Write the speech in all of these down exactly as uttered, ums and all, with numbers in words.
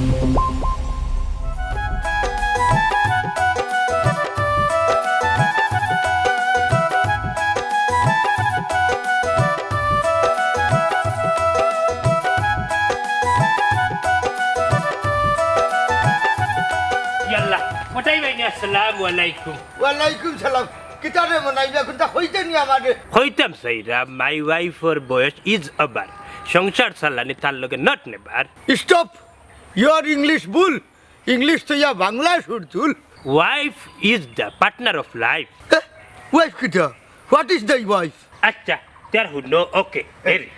ইয়াল্লা, কটাই ভাই, আসসালামু আলাইকুম। ওয়ালাইকুম সালাম। কিতা রে মনাই, ইগুন তা কইতে নি আমারে? কইতাম চাইরাম, my wife-র বয়স is over। সংসার চালানি তার লগে not never। Stop! Your English ভুল। English থইয়া বাংলায় সুর তুল। Wife is the partner of life। হ্যাঁ? Wife কিতা? What is thy wife? আচ্ছা, তে আর হুনো, ওকে। এরে,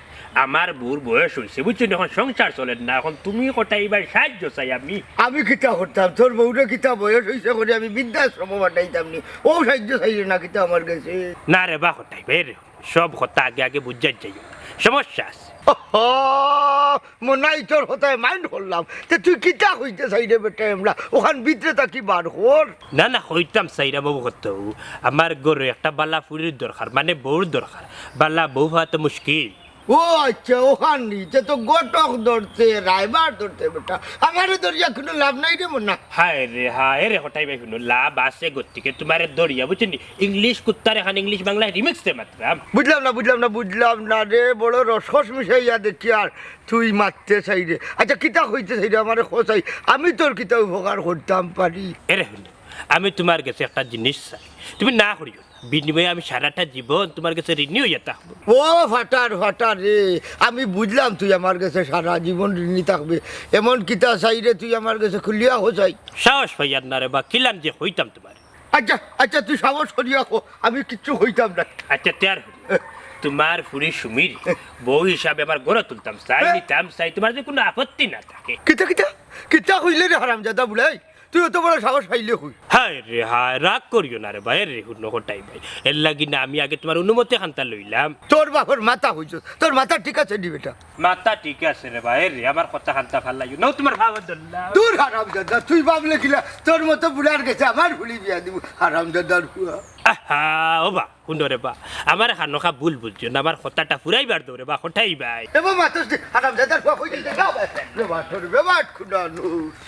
আমার বউর বয়স অইছে, বুঝছো নি? অখন সংসার চলের না, অখন তুমি কটাই ভাই সাহায্য চাই আমি। আমি কিতা করতাম? তোর বউরে কিতা বয়স অইছে করি আমি বৃদ্ধাশ্রমো পাঠাইতাম নি? অউ সাহায্য চাইরে না কিতা আমার গেছে? না রে বা কটাই ভাই, এরে, সব কথা আগে আগে বুঝাত যাইও, সমস্যা আছে। ওহো, মনাই তোর কথায় mind করলাম। তে তুই কিতা কইতে চাইরে বেটা এমলা? অখান ভিতরে থাকি বার কর। না, না, কইতাম চাইরাম অউ কথা। আমার ঘরো একটা বালা ফুড়ির দরকার, মানে বউর দরকার। বালা বউ পাওয়া তো মুশকিল। ও আচ্ছা, অখান নি। তে তো ঘটক ধরতে, রায়বার ধরতে বেটা। আমারে ধরিয়া কুনু লাভ নাই রে মনা। হায় রে হায় রে, কটাই ভাই হুনো, লাভ আছে গতিকে তুমারে ধরিয়া, বুঝছো নি? English কুত্তার অখান English বাংলায় remix-এ মাতরাম। বুঝলাম না, বুঝলাম না, বুঝলাম না রে। বড় রসকস মিশাইয়া দেখি আর তুই মাততে চাইরে। আচ্ছা, কিতা কইতে চাইরে আমারে ক চাই, আমি তোর কিতা উপকার করতাম পারি? এরে হুনো, আমি তুমার গেছে একটা জিনিস চাই, তুমি না করিও না। বিনিময়ে আমি সারাটা জীবন তুমার গেছে ঋণী অইয়া থাকমু। ও ফাটার, ফাটার রে, আমি বুঝলাম তুই আমার গেছে সারা জীবন ঋণী থাকবে। এমন কিতা চাইরে তুই আমার গেছে খুলিয়া ক চাই? সাহস পাইয়ার না রে বা, কিলান যে কইতাম তুমারে। আচ্ছা, আচ্ছা, তুই সাহস করিয়া ক, আমি কিচ্ছু কইতাম না। আচ্ছা, তে আর হুনো, তুমার ফুড়ি সুমিরে বউ হিসাবে আমার ঘরো তুলতাম চাই, হ্যাঁ। নিতাম চাই, তুমার যদি কুনু আপত্তি না থাকে। কিতা, কিতা? কিতা কইলে রে হারামজাদা বুড়াই? তুই অত বড় সাহস পাইলে কই? হায় রে হায়, রাগ করিও না রে ভাই, এরে হুনো কটাই ভাই। এরলাগি না আমি আগে তুমার অনুমতি খানতা লইলাম। তোর বাপর মাথা কইছস, তোর মাথা ঠিক আছে নি বেটা? মাথা ঠিক আছে রে ভাই, এরে আমার কথা খানতা ফালাইও না, তুমার বাপর দল্লা। দূর হারামজাদা, তুই ভাবলে কিলা, তোর মতো বুড়ার গেছে আমার ফুড়ি বিয়া দিমু, হারামজাদার ফুয়া। আহা, ও বা, হুনো রে বা, আমার খানোখা ভুল বুঝিও না, আমার কথাটা ফুরাইবার দেও রে বা, কটাই ভাই। এ বা মাতস দে, হারামজাদার ফুয়া কই দিলে? বেবাট, বেবাট, খুনা নুস।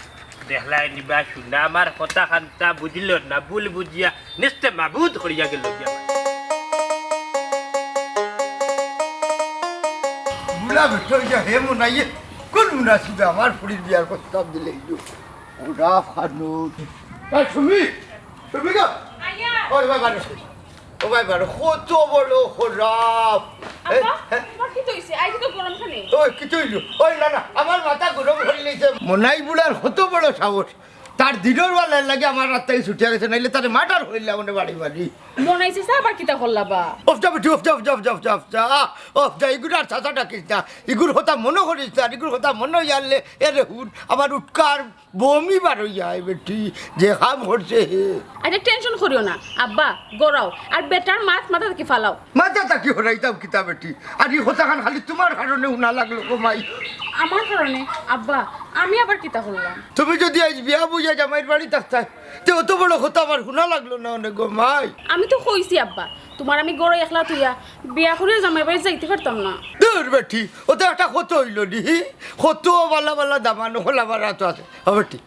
দেখলায় নি বা হুনো, আমার কথা খানতা বুঝিল না, ভুল বুঝিয়া নিস্তে মাবুদ করিয়া গেল গিয়া। বুড়া বেটা অইয়া হে মনাইয়ে, কোন মুনাসিবে আমার ফুড়ির বিয়ার প্রস্তাব দিলে ইলো? ওরা ফানুদ। এ সুমি, সুমি গো। আইয়া। ওই ভাই বারো। ও ভাই বারো, কত বড় খারাপ। এ, আব্বা, এ? তুমার কিতা অইছে? আইজ তো গরম খানে। ওই, কিতা অইলো? ওই, না, না, আমার মাথা গরম করি লাইছে। মনাই বুড়ার কত বড় সাহস। তার দিনর বেলার লাগি আমার রাস্তায় ছুটিয়া গেছে, নাইলে তারে murder করিলাম অনে বাড়ি বাড়ি। মনাই চাচা আবার কিতা করলা বা? ওফ যা বেটি, ওফ যা, ওফ যা, ওফ যা, ওফ যা, ওফ যা। ওফ যা, ইগুর আর চাচা ডাকিস না। ইগুর কথা মনো করিস না, আর ইগুর কথা মনো অইয়ারলে, এরে হুন, আমার উটকার বমি বার অইয়া আয় বেটি, যে কাম করছে হে। আচ্ছা, tension করিও না, আব্বা, গড়াও, আর বেটার মাত মাথা থাকি ফালাও। মাথা থাকি হরাইতাম কিতা বেটি? আর ই কথাখান খালি তুমার কারণে হুনা লাগলো গো মাই। আমার কারণে? আব্বা, আমি আবার কিতা করলাম? তুমি যদি আইজ বিয়া বইয়া জামাইর বাড়ি থাকতায়, তে অত বড় কথা আমার হুনা লাগলো না অনে গো মাই। আমি তো কইছি আব্বা, তুমার আমি গড়ো একলা থইয়া বিয়া করিয়া জামাইর বাড়ি যাইতে পারতাম না। দূর বেটি, অতা একটা কথা অইলো নি? কত বালা বালা দামান অকল আমার আতো আছে। ও বেটি,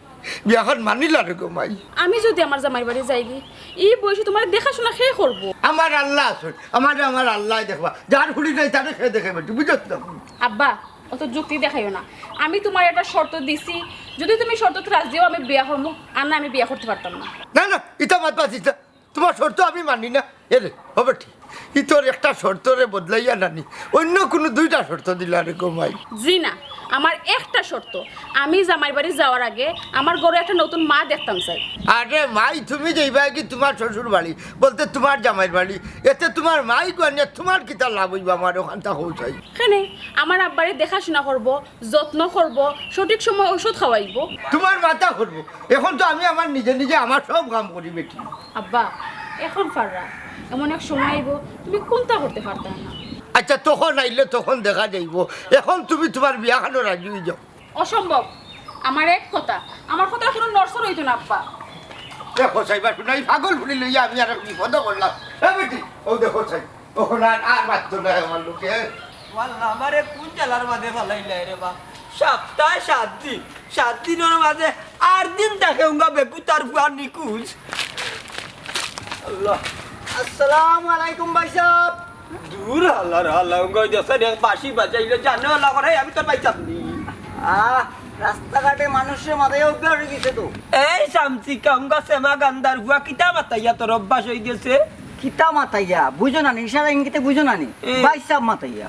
বিয়াখান মানিলা রে গো মাই। আমি যদি আমার জামাইর বাড়ি যাইগি, ই বয়সে তুমার দেখাশোনা কে করবো? আমার আল্লা আছইন, আমারে আমার আল্লায় দেখবা। যার ফুড়ি নাই তারে কে দেখে বেটি, বুঝছো তো? আব্বা, অত যুক্তি দেখাইও না। আমি তুমারে একটা শর্ত দিছি, যদি তুমি শর্তত রাজি অও আমি বিয়া করমু, আর না আমি বিয়া করতে পারতাম না। না, না, ইতা মাত মাতিস না। তুমার শর্ত আমি মানি না। এরে, ও বেটি, ই তোর একটা শর্তরে বদলাইয়া নানি, অইন্য কুনু দুইটা শর্ত দিলা রে গো মাই। জি না, আমার একটা শর্ত, আমি জামাইর বাড়ি যাওয়ার আগে আমার ঘরো একটা নতুন মা দেখতাম চাই। আরে মাই, তুমি যাইবায়গি তুমার শ্বশুর বাড়ি, বলতে তুমার জামাইর বাড়ি, এতে তুমার মাই গো আনিয়া তুমার কিতা লাভ অইবো আমার অখানতা কও চাই? কেনে, আমার আব্বারে দেখাশোনা করবো, যত্ন করবো, সঠিক সময় ঔষধ খাওয়াইবো। তুমার মাতা করবো। এখন তো আমি আমার নিজে নিজে আমার সব কাম করি বেটি। আব্বা, এখন পাররা, এমন এক সময় আইবো, তুমি কুনতা করতে পারতায় না। আচ্ছা, তখন আইলে তখন দেখা যাইবো। এখন তুমি তুমার বিয়াখানো রাজি অই যাও। অসম্ভব। আমার এক কথা, আমার কথার কুনু নড়চড় অইতো না, আব্বা। দেখো চাইবা হুনো, ই পাগল ফুড়ি লইয়া আমি আর এক বিপদো পড়লাম। এ বেটি, অউ দেখো চাই, অখন আর, আর মাততো নায় আমার লগে। ওয়াল্লা, আমারে কুন জ্বালার মাঝে ফালাইলায় রে বা। সপ্তাহে সাত দিন, সাত দিনর মাঝে আট দিন থাকে উঙ্গা বেকুতার ফুয়া নিকুজ। আল্লাহ। আসসালামু আলাইকুম ভাই সাহেব। দূর হালার হালা, উঙ্গা ওই দেশে এক বাঁশি বাজাইলে জানে হালা করে, আমি তোর ভাই চাপনি। আহ, রাস্তাঘাটে মানুষের মাথায় অভ্যাস হয়ে গেছে তো। এই সামসিকা, উঙ্গা সেমা গান্দার ফুয়া কিতা মাতাইয়া তোর অভ্যাস হয়ে গেছে? কিতা মাতাইয়া? বুঝো না নি, ইশারা ইঙ্গিতে বুঝো না নি? এ। ভাই সাহেব মাতাইয়া।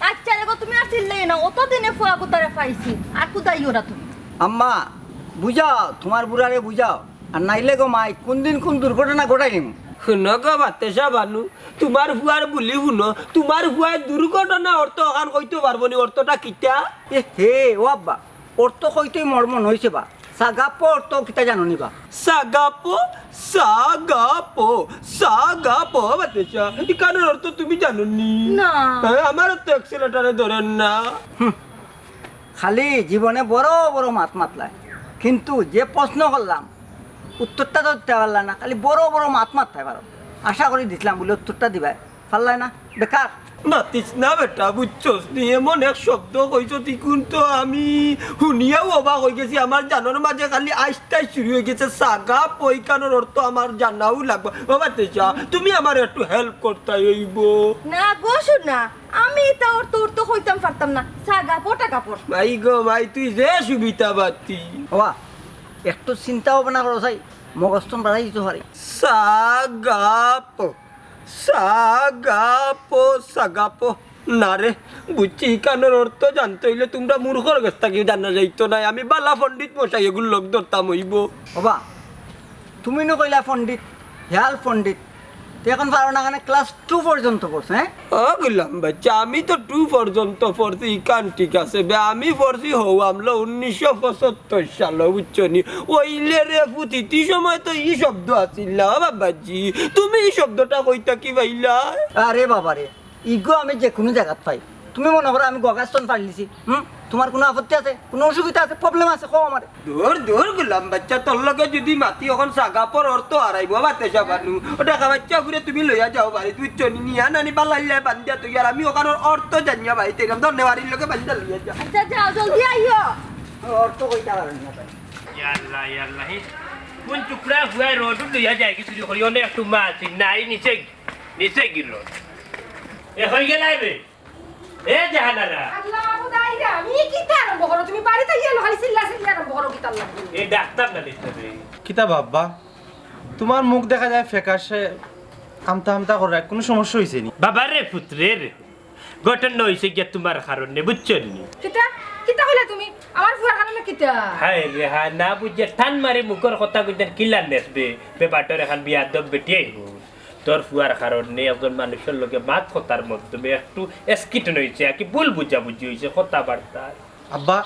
আচ্ছা রে গো, তুমি আর চিল্লাই না, অত দিনে ফুয়া কুতারে পাইছি, আর কুদাইও না তুমি। আম্মা, বুঝাও, তোমার বুড়ারে বুঝাও, আর নাইলে গো মাই কোন দিন কোন দুর্ঘটনা ঘটাই নিম। হুনো গো বাতেশা বানু, তোমার ফুয়ার বুলি হুনো, তোমার ফুয়ায় দুর্ঘটনা অর্থ অখান কইতে পারবো নি, অর্থটা কিতা? এ হে, ও আব্বা, অর্থ কইতেই মর্মন হইছে বা। সাগাপো অর্থ কিতা জানো নি বা? সাগাপো, সাগাপো, সাগাপো, বাতেশা। ইখানর অর্থ তুমি জানো নি? না। হ্যাঁ, আমারও তো অ্যাক্সিলেটারে ধরেন না। হুম। খালি জীবনে বড় বড় মাত মাতলায়, কিন্তু যে প্রশ্ন করলাম, উত্তরটা তো দিতে পারলা না। খালি বড় বড় মাত মাততে পারো। আশা করি দিছিলাম বলে উত্তরটা দিবায়, পারলায় না, বেকার। মাতিস না বেটা, বুঝছস নি? এমন এক শব্দ কইছো, তিকুন তো আমি হুনিয়াও অবাক হয়ে গেছি। আমার জানোর মাঝে খালি আইসটাই শুরু হয়ে গেছে। সাগাপো ইখানর অর্থ আমার জানাও লাগবো। ও বাতেশা, তুমি আমার একটু হেল্প করতে হইব। না গো শোনা, আমি এটা অর্থ অর্থ কইতাম পারতাম না। সাগাপো টাগাপোর। ভাই গো ভাই, তুই যে সুবিধা বাতি। বাবা, একটু চিন্তা ভাবনা করো চাই, মগজতন বাড়াই দিতে পারি। সাগাপো, সাগাপো, সাগাপো। না রে, বুঝছি, ইখানর অর্থ জানতে হইলে তোমরা মূর্খর গেছ থাকি জানা যাইতো না। আমি বালা পণ্ডিত মশাই এগুর লগ ধরতাম হইব। বাবা, তুমি নু কইলা পণ্ডিত, হেয়াল পণ্ডিত, তুই এখন পারো না কেনে? ক্লাস টু পর্যন্ত পড়ছো, হ্যাঁ? ও গুলাম বাচ্চা, আমি তো টু পর্যন্ত পড়ছি, ইখান ঠিক আছে বে। আমি পড়ছি হৌ আমলো উনিশশো পঁচাত্তর সালো, বুঝছো নি? ওইলে রে পুতিতি সময় তো ই শব্দ আছিল না, ও বাবাজি। তুমি ই শব্দটা কইতা কি পাইলা? আরে বাবা রে, ইগো আমি যে কোনো জায়গাত পাই। তুমি মনে করো আমি গগাস্তন পারলিছি, হুম? তোমার কোনো আপত্তি আছে, কোনো অসুবিধা আছে, প্রবলেম আছে, কও আমারে। দূর দূর গুলাম বাচ্চা, তোর লগে যদি মাতি অখন সাগাপর অর্থ হারাইব, বাতেশা বানু। ও টাকা বাচ্চা ঘুরে তুমি লইয়া যাও বাড়ি, তুই চনি নিয়া নানি বালাইলে বান্ধিয়া তুই, আর আমি ওখানোর অর্থ জানিয়া বাড়িতে এরকম ধন্যবাদীর লগে বান্ধিয়া লইয়া যাও। আচ্ছা, যাও, জলদি আইও। অর্থ কইতা পারেন না ভাই। ইয়াল্লা, ইয়াল্লা, হে। কোন টুকরা হুয়ায় রোড লইয়া যায় কি চুরি করি? অনেক একটু মাছ নাই, নিচে, নিচে গিল। এ হয়ে গেলাই বে। এ জাহানারা। আল্লাহ, আবু দাইরা, আমি কিতা আরম্ভ করো? তুমি বাড়িতে গিয়ে খালি চিল্লা চিল্লি আরম্ভ করো, কিতা আল্লাহ? এ ডাক্তার না দেখতে বে। কিতা বাবা? তোমার মুখ দেখা যায় ফ্যাকাশে, আমতা আমতা করে, কোনো সমস্যা হইছে নি? বাবা রে, পুত্রে রে, ঘটনা হইছে গিয়া তোমার কারণে, বুঝছো নি? কিতা? কিতা কইলা তুমি? আমার ফুয়ার কারণে কিতা? হায় রে হায়, না বুঝে টান মারি মুখর কথা কইতেন কিলা নেসবে? বেপারটার এখন বিয়াদব বেটিয়ে হুন। তোর ফুয়ার কারণে একজন মানুষের লগে মাত কথার মাধ্যমে একটু এসকিটন হইছে, আর কি ভুল বুঝাবুঝি হইছে কথাবার্তা। আব্বা,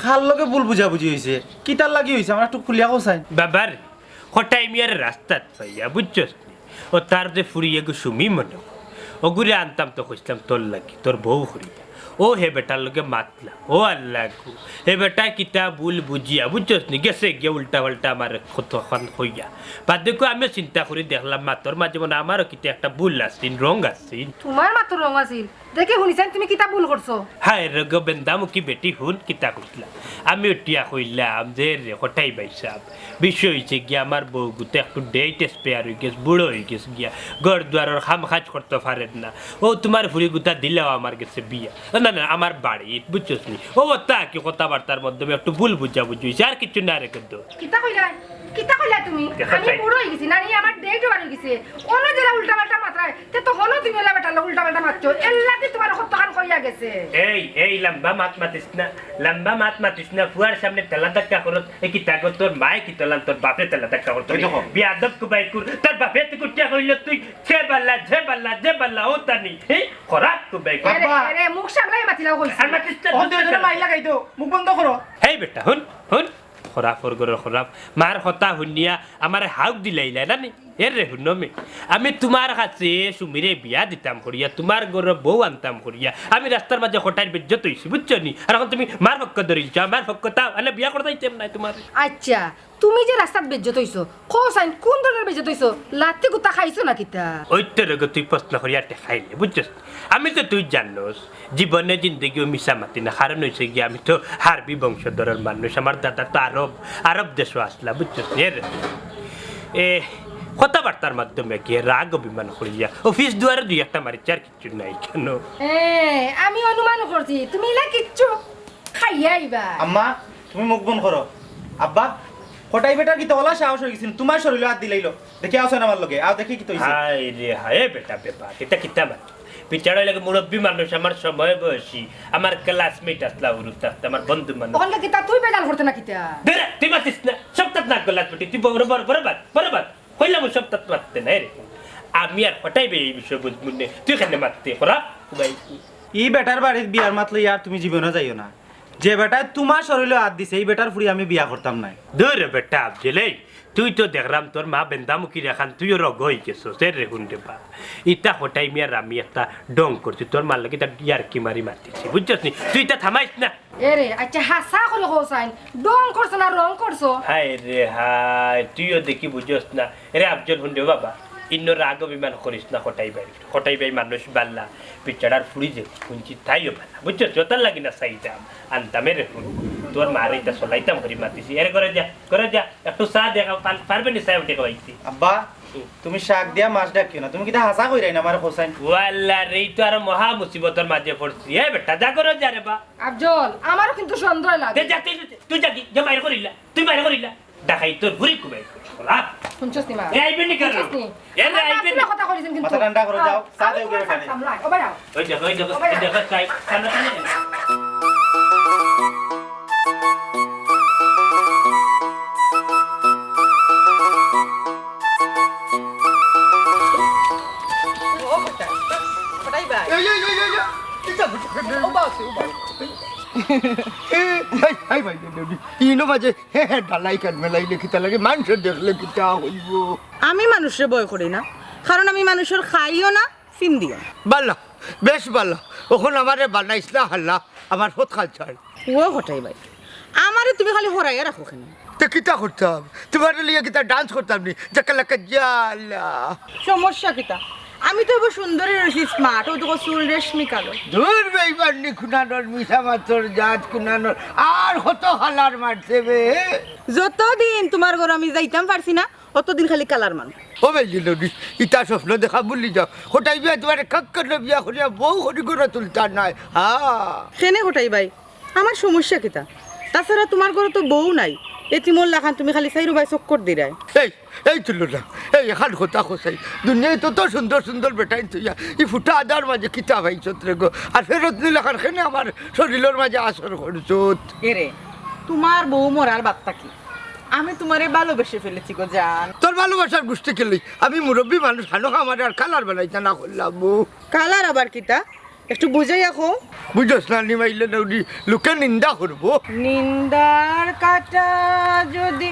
কার লগে ভুল বুঝাবুঝি হইছে? কিতার লাগি হইছে? আমার একটু খুলিয়া কও চাই। বাবার কটাই মিয়ার রাস্তাত পাইয়া, বুঝছস নি? ও তার যে ফুরিয়ে গো সুমি মনে হয়। ওগুরে আনতাম তো কইছিলাম তোর লাগি, তোর বউ ফুরিয়া। ও হে বেটার লগে মাতলা। ও আল্লাহ গো। হে বেটা কিতা ভুল বুঝিয়া, বুঝছস নি? গেছে গিয়া উল্টা পাল্টা আমার কতখান কইয়া। বাদ দেখো আমিও চিন্তা করি দেখলাম মাতর মাঝে মনে হয় আমারও কিতা একটা ভুল আছিল, রং আছিল। তোমার মাতর রং আছিল? দেখি হুনিছাইন তুমি কিতা ভুল করছো? হায় রে গো বেন্দামুখী বেটি, হুন কিতা কইলা। আমি উঠিয়া কইলাম যে, "রে কটাই ভাই সাহেব, বিষয় হইছে গিয়া আমার বউ গুতে একটু ডেট এক্সপায়ার হই গেছে, বুড়ো হই গেছে গিয়া, ঘর দুয়ারর কাম কাজ করতে পারের না। ও তোমার ফুরি গুতা দিলাও আমার গেছে বিয়া, না না আমার বাড়ি, বুঝছস নি? ও তা কি কথাবার্তার মাধ্যমে একটু ভুল বুঝাবুঝি হইছে, আর কিছু না রে কিন্তু।" কিতা কইলা? কিতা কইলা তুমি? আমি বুড়ো হই গেছি, না নি আমার ডেট ওভার হই গেছে। অন্য যারা উল্টা পাল্টা মাতরায়, তে তো হনো তুমি ওলা বেটার লগে উল্টা পাল্টা মাতছো। এল্লাদি তোমার কতখান কইয়া গেছে। এই, এই, লম্বা মাত মাতিস না, লম্বা মাত মাতিস না। ফুয়ার সামনে তেলা ধাক্কা করত, এ কি তাগো তোর মায়ে কি তোলান, তোর বাপে তেলা ধাক্কা করত। এই দেখো। বিয়াদব কুবাইকুর, তোর বাপে তুই কুটিয়া কইল তুই, যে বাল্লা, যে বাল্লা, যে বাল্লা, ও তানি, হে? খরাক কুবাইকুর। এরে, আব্বা। এরে, মুখ সামলাই মাতিলাও কইছি। আর মাতিস না, অখন তো এজন্য মাই লাগাই দেও, মুখ বন্ধ করো। হেই বেটা, হুন, হুন। খরাপ, ওর ঘরের খরাপ। মার কথা হুনিয়া আমারে হাউক দিলাইলা, না নি? এরে হুনো মি, আমি তুমার কাছে সুমিরে বিয়া দিতাম করিয়া, তুমার ঘরো বউ আনতাম করিয়া, আমি রাস্তার মাঝে কটাইর বেইজ্জত অইছি, বুঝছো নি? আর অখন তুমি মার পক্ষ ধরিলিছো, আমার পক্ষ তাও, আনে বিয়া করতাম নায় তুমার। আইচ্ছা, তুমি যে রাস্তাত বেইজ্জত অইছো, কও চাইন কুন ধরনর বেইজ্জত অইছো? লাত্তি গুতা খাইছো না কিতা? অইতো রে গো, তুই প্রশ্ন করিয়া ঠেকাইলে, বুঝছস? আমি তো তুই জানোস, জীবনে জিন্দেগিও মিছা মাতি না, কারণ অইছে গিয়া আমি তো আরবি বংশধরর মানুষ, আমার দাদা তো আরব, আরব দেশো আছলা, বুঝছস নি রে? এ, কথাবার্তার মাধ্যমে গিয়া রাগ অভিমান করিয়া অফিস দুয়ারো দুই একটা মারিছে, আর কিচ্ছু নাই কেনে। এ, আমি অনুমান করছি তুমি ইলা কিচ্ছু খাইয়া আইবা। আম্মা, তুমি মুখ বন্ধ করো। আব্বা, কটাই বেটার কিতা অলা সাহস অইগেছে নি? তুমার শরীলো আত দিলাইলো। দেখি আও চাইন আমার লগে, আও দেখি কিতা অইছে। হায় রে হায়, এ বেটা বেটা, ইটা কিতা মাত? পিছাড়া লাগে মুরব্বি মানুষ, আমার সমবয়সী, আমার classmate আছলা, উরুস থাকতে আমার বন্ধু মানুষ। অখন কিতা তুই বেজাল করতে না কিতা? দে রে, তুই মাতিস না, সব তাত নাক গলাত বেটি, তুই বড়, বড়, বড় বাদ, বড় বাদ। কইলাম সব তাত মাততে নাই রে। আমি আর কটাই ভাই এই বিষয়ে বুঝমু নে, তুই কেনে মাততে, করা, ভাই। ই বেটার বাড়িত বিয়ার মাত লইয়া আর তুমি জীবনো যাইও না। যে বেটায় তুমার শরীলো আত দিছে, ই বেটার ফুড়ি আমি বিয়া করতাম নায়। দূর রে বেটা আফজল, এই তুই তো দেখরাম তোর মা বেন্দামুখী রেখান, তুইও রগ অইগেছস, এরে হুন রে বা। ইতা কটাই মিয়ার আমি একটা ঢং করছি, তোর মার লগে ইতা ইয়ার্কি মারি মাতিছি, বুঝছস নি? তুই ইতা থামাইস না। এরে, আইচ্ছা, হাছা করি কও চাইন, ঢং করছো না রং করছো? হায় রে হায়, তুইও দেখি বুঝছস না। এরে আফজল, হুন রে বাবা, ইনো রাগ অভিমান করিস না, কটাই ভাই, কটাই ভাই মানুষ বালা, পিছাড়ার ফুড়ি যে হুনছি তাইও বালা, বুঝছস? যতার লাগি না চাইতাম, আনতাম। এরে হুন, তোর মারে ইতা চলাইতাম করি মাতিছি। এরে ঘরো যা, ঘরো যা, একটু চা দে, পার-, পারবে নি চা উঠে খাওয়াইতে? আব্বা, তুমি শাক দিয়া মাছ ডাকিও না, তুমি কিতা হাছা কইরায় না আমারে কও চাইন? ওয়াল্লা রে, ই তো আরো মহা মুসিবতর মাঝে পড়ছি। এ বেটা, যা ঘরো যা রে বা। আফজল, আমারও কিন্তু সন্দেহ লাগে। দে, যা, তুই, তুই যা, যা, বাইর করিলা, তুই বাইর করিলা। দেখাই তোর ঘুরি কুবাই করিস, বলা। হুনছস নি মা? এ, আইবে নি কেনে? হুনছস নি? এ, রে, আমার আইবে নি? কথা কইছেন কিন্তু। মাথা ঠান্ডা করো, যাও, চা দেও গিয়া। সামলা, ও ভাই, আও। ওই দেখো, ওই দেখো, ওই ভাই, ওই আও। দেখো, চাই, ঠান্ডা পানি। ও, কটাই, কটাই ভাই। এই, এই, এই, এই, এই, কিতা করছো? ও, বাসে, ও, বাসে। এই, এই, এই, ভাই, এই, এই, ইনো মাঝে, হে, হে, ডালাই কান মেলাইলে কিতা লাগে? মানষে দেখলে কিতা কইবো? আমি মানুষরে ভয় করি না, কারণ আমি মানুষর খাইও না, ফিন্দিও না। বালা, বেশ বালা। অখন আমারে বানাইস না হালা, আমার হত খাল ছাড়। ও কটাই ভাই, আমারে তুমি খালি হরাইয়া রাখো কেনে? তে কিতা করতাম? তুমারে লইয়া কিতা dance করতাম নি? জাকালাকা জালা। সমস্যা কিতা? আমি তো অইবো সুন্দরী রইছি, smart, অউ দেখো চুল রেশমি কালো। দূর বেইমানি কুনানর, মিছা মাতর জাত কুনানর, আর কত কালার মারছে বে। যতদিন তুমার ঘরো আমি যাইতাম পারছি না, অতদিন খালি কালার মারমু। ও ভাই, ইতা স্বপ্ন দেখা ভুলি যাও। কটাই ভাই তুমারে কাক্কানো বিয়া করিয়া বউ করি ঘরো তুলতা নায়। হ্যাঁ। কেনে কটাই ভাই? আমার সমস্যা কিতা? তাছাড়া তুমার ঘরো তো বউ নাই, এতিমর লাখান তুমি খালি চাইরোবায় চক্কর দিরায়। এই, এই তুলো না, এই এখান কথা কছাই। দুনিয়াত তত সুন্দর সুন্দর বেটাইন থইয়া, ই ফুটা আদার মাঝে কিতা পাইছত রে গো? আর ফেরত নিলে খান কেনে আমার শরীলর মাঝে আসর করছত? এরে, তুমার বউ মরার বাদ থাকি আমি তুমারে ভালোবেসে ফেলেছি গো জান। তোর ভালোবাসার গুষ্টি কিলাই, আমি মুরব্বি মানুষ, হানো আমারে আর কালার বানাইতা না করলাম। কালার আবার কিতা? একটু বুঝাইয়া কও। বুঝোস না নি মাইলে নৌরি, লোকে নিন্দা করবো। নিন্দার কাঁটা যদি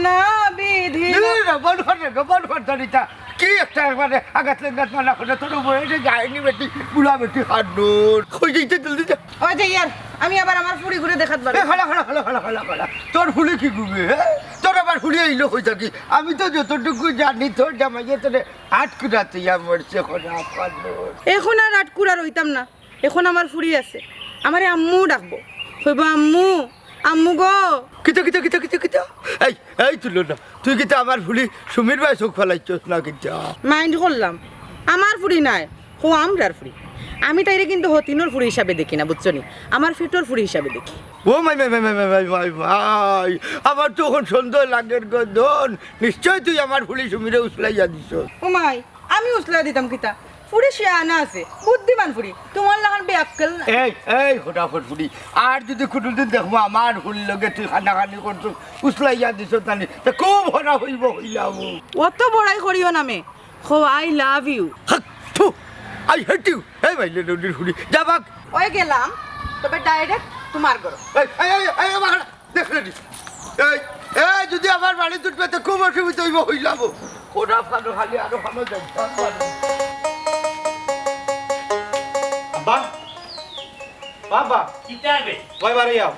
না বিঁধিল। রে, রে, বন্ধ কর রে, বন্ধ কর দাড়িটা। কি একটা একবারে আঘাত লেঙ্গাত মানা করে, তোর বয়সে যায়নি বেটি, বুড়া বেটি হাড্ডুর। কই যাইতে জলদি যা। ওই যে ইয়ার, আমি আবার আমার ফুড়িগুরে দেখাত পারি। এ, খালা, খালা, খালা। তোর ফুড়ি কি গুবে, হ্যাঁ? তোর আবার ফুড়ি আইলো কই থাকি? আমি তো যতটুকু জানি, তোর জামাইয়ে তোরে আটকুরা তুইয়া মরছে, খোদা পাগল। এখন আর আটকুরা রইতাম না, এখন আমার ফুড়ি আছে, আমারে আম্মু ডাকবো, কইবো, "আম্মু, আম্মু গো।" কিতা, কিতা, কিতা, কিতা, কিতা? এই, এই তুলো না, তুই কিতা আমার ফুড়ি সুমির বায় চোখ ফালাইছস না কিতা? Mind করলাম, আমার ফুড়ি নায়, হো আমরার ফুড়ি। আমি তাইরে কিন্তু হতিনর ফুড়ি হিসাবে দেখি না, বুঝছো নি? আমার ফেটর ফুড়ি হিসাবে দেখি। ও মাই, মাই, মাই, আমার তো এখন সন্দেহ লাগের গো ধন। নিশ্চয় তুই আমার ফুড়ি সুমিরে উসলাইয়া দিছস। ও মাই, আমি উসলাইয়া দিতাম কিতা? ফুড়ি শিয়ানা আছে, বুদ্ধিমান ফুড়ি, তুমার লাখান বেআক্কেল না। এই, এই, ফটাফট ফুড়ি, আর যদি কুনুদিন দেখমু আমার ফুড়ির লগে তুই কানাকানি করছস, উসলাইয়া দিছস তানি, তে খুব হরা অইবো কইলাম। অত বড়াই করিও না মে, কও, "I love you।" হাক, থু, I hate you। এই মাইলে নদীর ফুড়ি, যা ভাগ। ওই গেলাম, তবে direct তুমার ঘরো। এই, এই, এই, এই, আমার দেখলে নি? এই, এই, যদি আমার বাড়িত উঠবে, তে খুব অসুবিধা অইবো কইলাম। খোদা ফানো খালি আরো ফানো যাইতাম পারি। আব্বা, বাবা, কিতা বে? কই বারো যাও?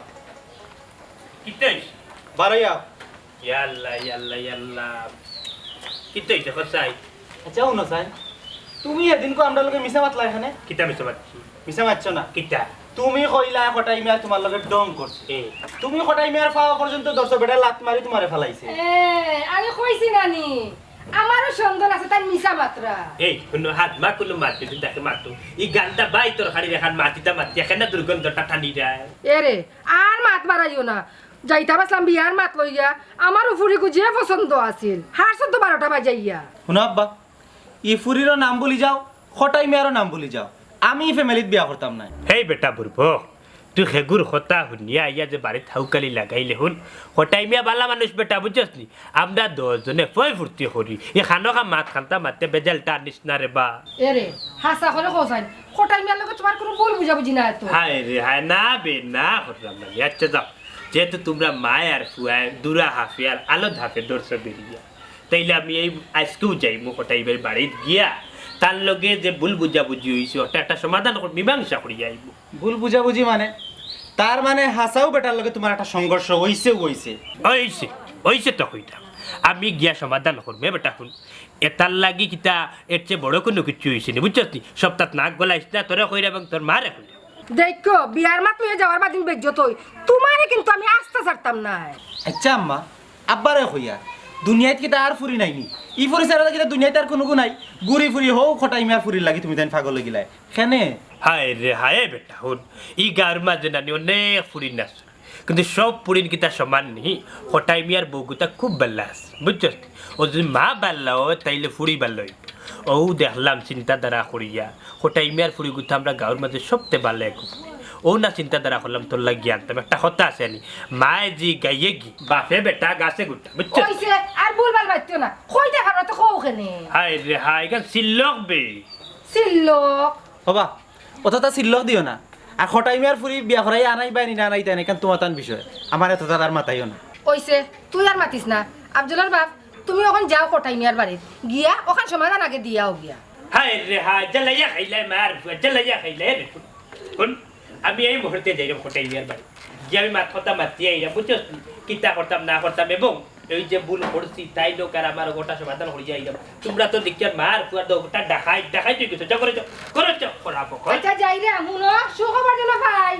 কিতা হইছে? বারো যাও। ইয়া আল্লাহ, ইয়া আল্লাহ, ইয়া আল্লাহ। কিতা হইছে, কসাই? আচ্ছা, হুনো চাই, তুমি এদিনকু আমরার লগে মিছা মাতলা এখানে? কিতা মিছা মাতছি? মিছা মাতছো না? কিতা? তুমি কইলা কটাই মিয়া তুমার লগে ঢং করছে। এ। তুমি কটাই মিয়ার পাও পর্যন্ত ধরছো, বেটা লাত মারি তুমারে ফালাইছে। এ, আমি কইছি না নি? আমারও সন্দেহ আছে তাই মিছা মাতরা। এই, হুনো, হাত মা কুলো মারতে দিন তাকে মারতো। ই গান্দা বাই তরকারি দেখান মাতিতা মাতি, এখানে দুর্গন্ধটা টানি যায়। এরে, আর মাত বাড়াইও না। যাইতাম আসলাম বিয়ার মাত লইয়া, আমারও ফুরিগু যে পছন্দ আছিল, হার চোদ্দ বারোটা বাজাইয়া। হুনো আব্বা, ই ফুরিরও নাম ভুলি যাও, কটাই মিয়ারও নাম ভুলি যাও, আমি ই ফ্যামিলিত বিয়া করতাম নায়। হেই বেটা বুরবক, তুই হেগুর কথা হুনিয়া আইয়া যে বাড়িত হাউকালি লাগাইলে হুন, কটাই মিয়া বালা মানুষ বেটা, বুঝছস নি? আমরা দশ জনে ফয় ফুর্তি করি, ই খানোখা মাত খান্তা মাতে বেজালটা আনিস না রে বা। এরে, হাছা করে কও চাইন, কটাই মিয়ার লগে তুমার কুনু ভুল বুঝাবুঝি নাই তো? হায় রে হায়, না বে, না করলাম না বে। আচ্ছা যাও, যেহেতু তুমরা মায় আর ফুয়ায় দুরা হাফে আর আলদ হাফে ধরছো বেরিয়া, তাইলে আমি এই আইজকেউ যাইমু কটাই মিয়ার বাড়িত গিয়া তার লগে যে ভুল বুঝাবুঝি হইছে ওটা একটা সমাধান কর-, মীমাংসা করিয়া আইমু। ভুল বুঝাবুঝি মানে? তার মানে হাছাউ বেটার লগে তুমার একটা সংঘর্ষ হইছেউ হইছে। হইছে, হইছে তো কইতাম। আমি গিয়া সমাধান করমু, এ বেটা হুন। এটার লাগি কিতা এর চেয়ে বড় কুনু কিচ্ছু হইছে নি, বুঝছস নি? সপ্তাত নাক গলাইস না, তোরে কইরা এবং তোর মারে কইরা। দেখো, বিয়ার মাত লইয়া যাওয়ার বাদিন বেইজ্জত অই। তুমারে কিন্তু আমি আস্তা ছাড়তাম নায়। আচ্ছা আম্মা, আব্বারে কইয়া, দুনিয়াত কিতা আর ফুরি নাই নি? ই ফুরি ছাড়া কিতা দুনিয়াত আর কুনুগু নাই? ঘুরি ফুরি হউ কটাই মিয়ার ফুরির লাগি তুমি তাইন পাগল অইগিলায়। কেনে? হায় রে হায় বেটা, হুন, ই গাউর মাঝে নানি অনেক ফুরিন আছে, কিন্তু সব ফুরিন কিতা সমান নি? কটাই মিয়ার বউগুতা খুব বালা আছে, বুঝছস? ও যদি মা বালা অয়, তাইলে ফুরি বালা অয়। অউ দেখলাম চিন্তাধারা করিয়া, কটাই মিয়ার ফুরিগুতা আমরা গাউর মাঝে সবতে বালা এক ফুরি। অউ না চিন্তাধারা করলাম, তোর লাগি আনতাম। একটা কথা আছে নি, মায়ে জি গাইয়ে গি, বাপে বেটা গাছে গুটা, বুঝছস? কইছে, আর ভুলভাল মাতিও না। কইতে পারো তো কও কেনে? হায় রে হায়, ইখান সিল্লক বে। সিল্লক? ওবা, অততা সিল্লক দিও না। আর কটাই মিয়ার ফুরি বিয়া করাই আনাই বাইনি না আনাই তাই না, ইখান তুমার তান বিষয়। আমার এততা আর মাতাইও না। কইছে, তুই আর মাতিস না। আফজলর বাপ, তুমি অখন যাও কটাই মিয়ার বাড়িত। গিয়া, অখান সমাধান আগে দিয়াও গিয়া। হায় রে হায়, জ্বালাইয়া খাইলাই মার ফুয়া, জ্বালাইয়া খাইলাই রে। হুন, আমি এই মুহূর্তে যাইরাম কটাই মিয়ার বাড়ি। গিয়া আমি মাত কথা মাতি আইরাম, বুঝছস? কিতা করতাম না করতাম এবং এই যে ভুল করছি, তাইন অউক আর আমার গোটা সমাধান করিয়া আইলাম। তুমরা তো দেখিয়ার মার ফুয়ার দো গোটা ডাকাইত, ডাকাইত অই গেছো। যাও, ঘরো যাও, ঘরো যাও, খরাপ অকল। আচ্ছা, যাইরাম, হুনো, সুখবর যেন পাই।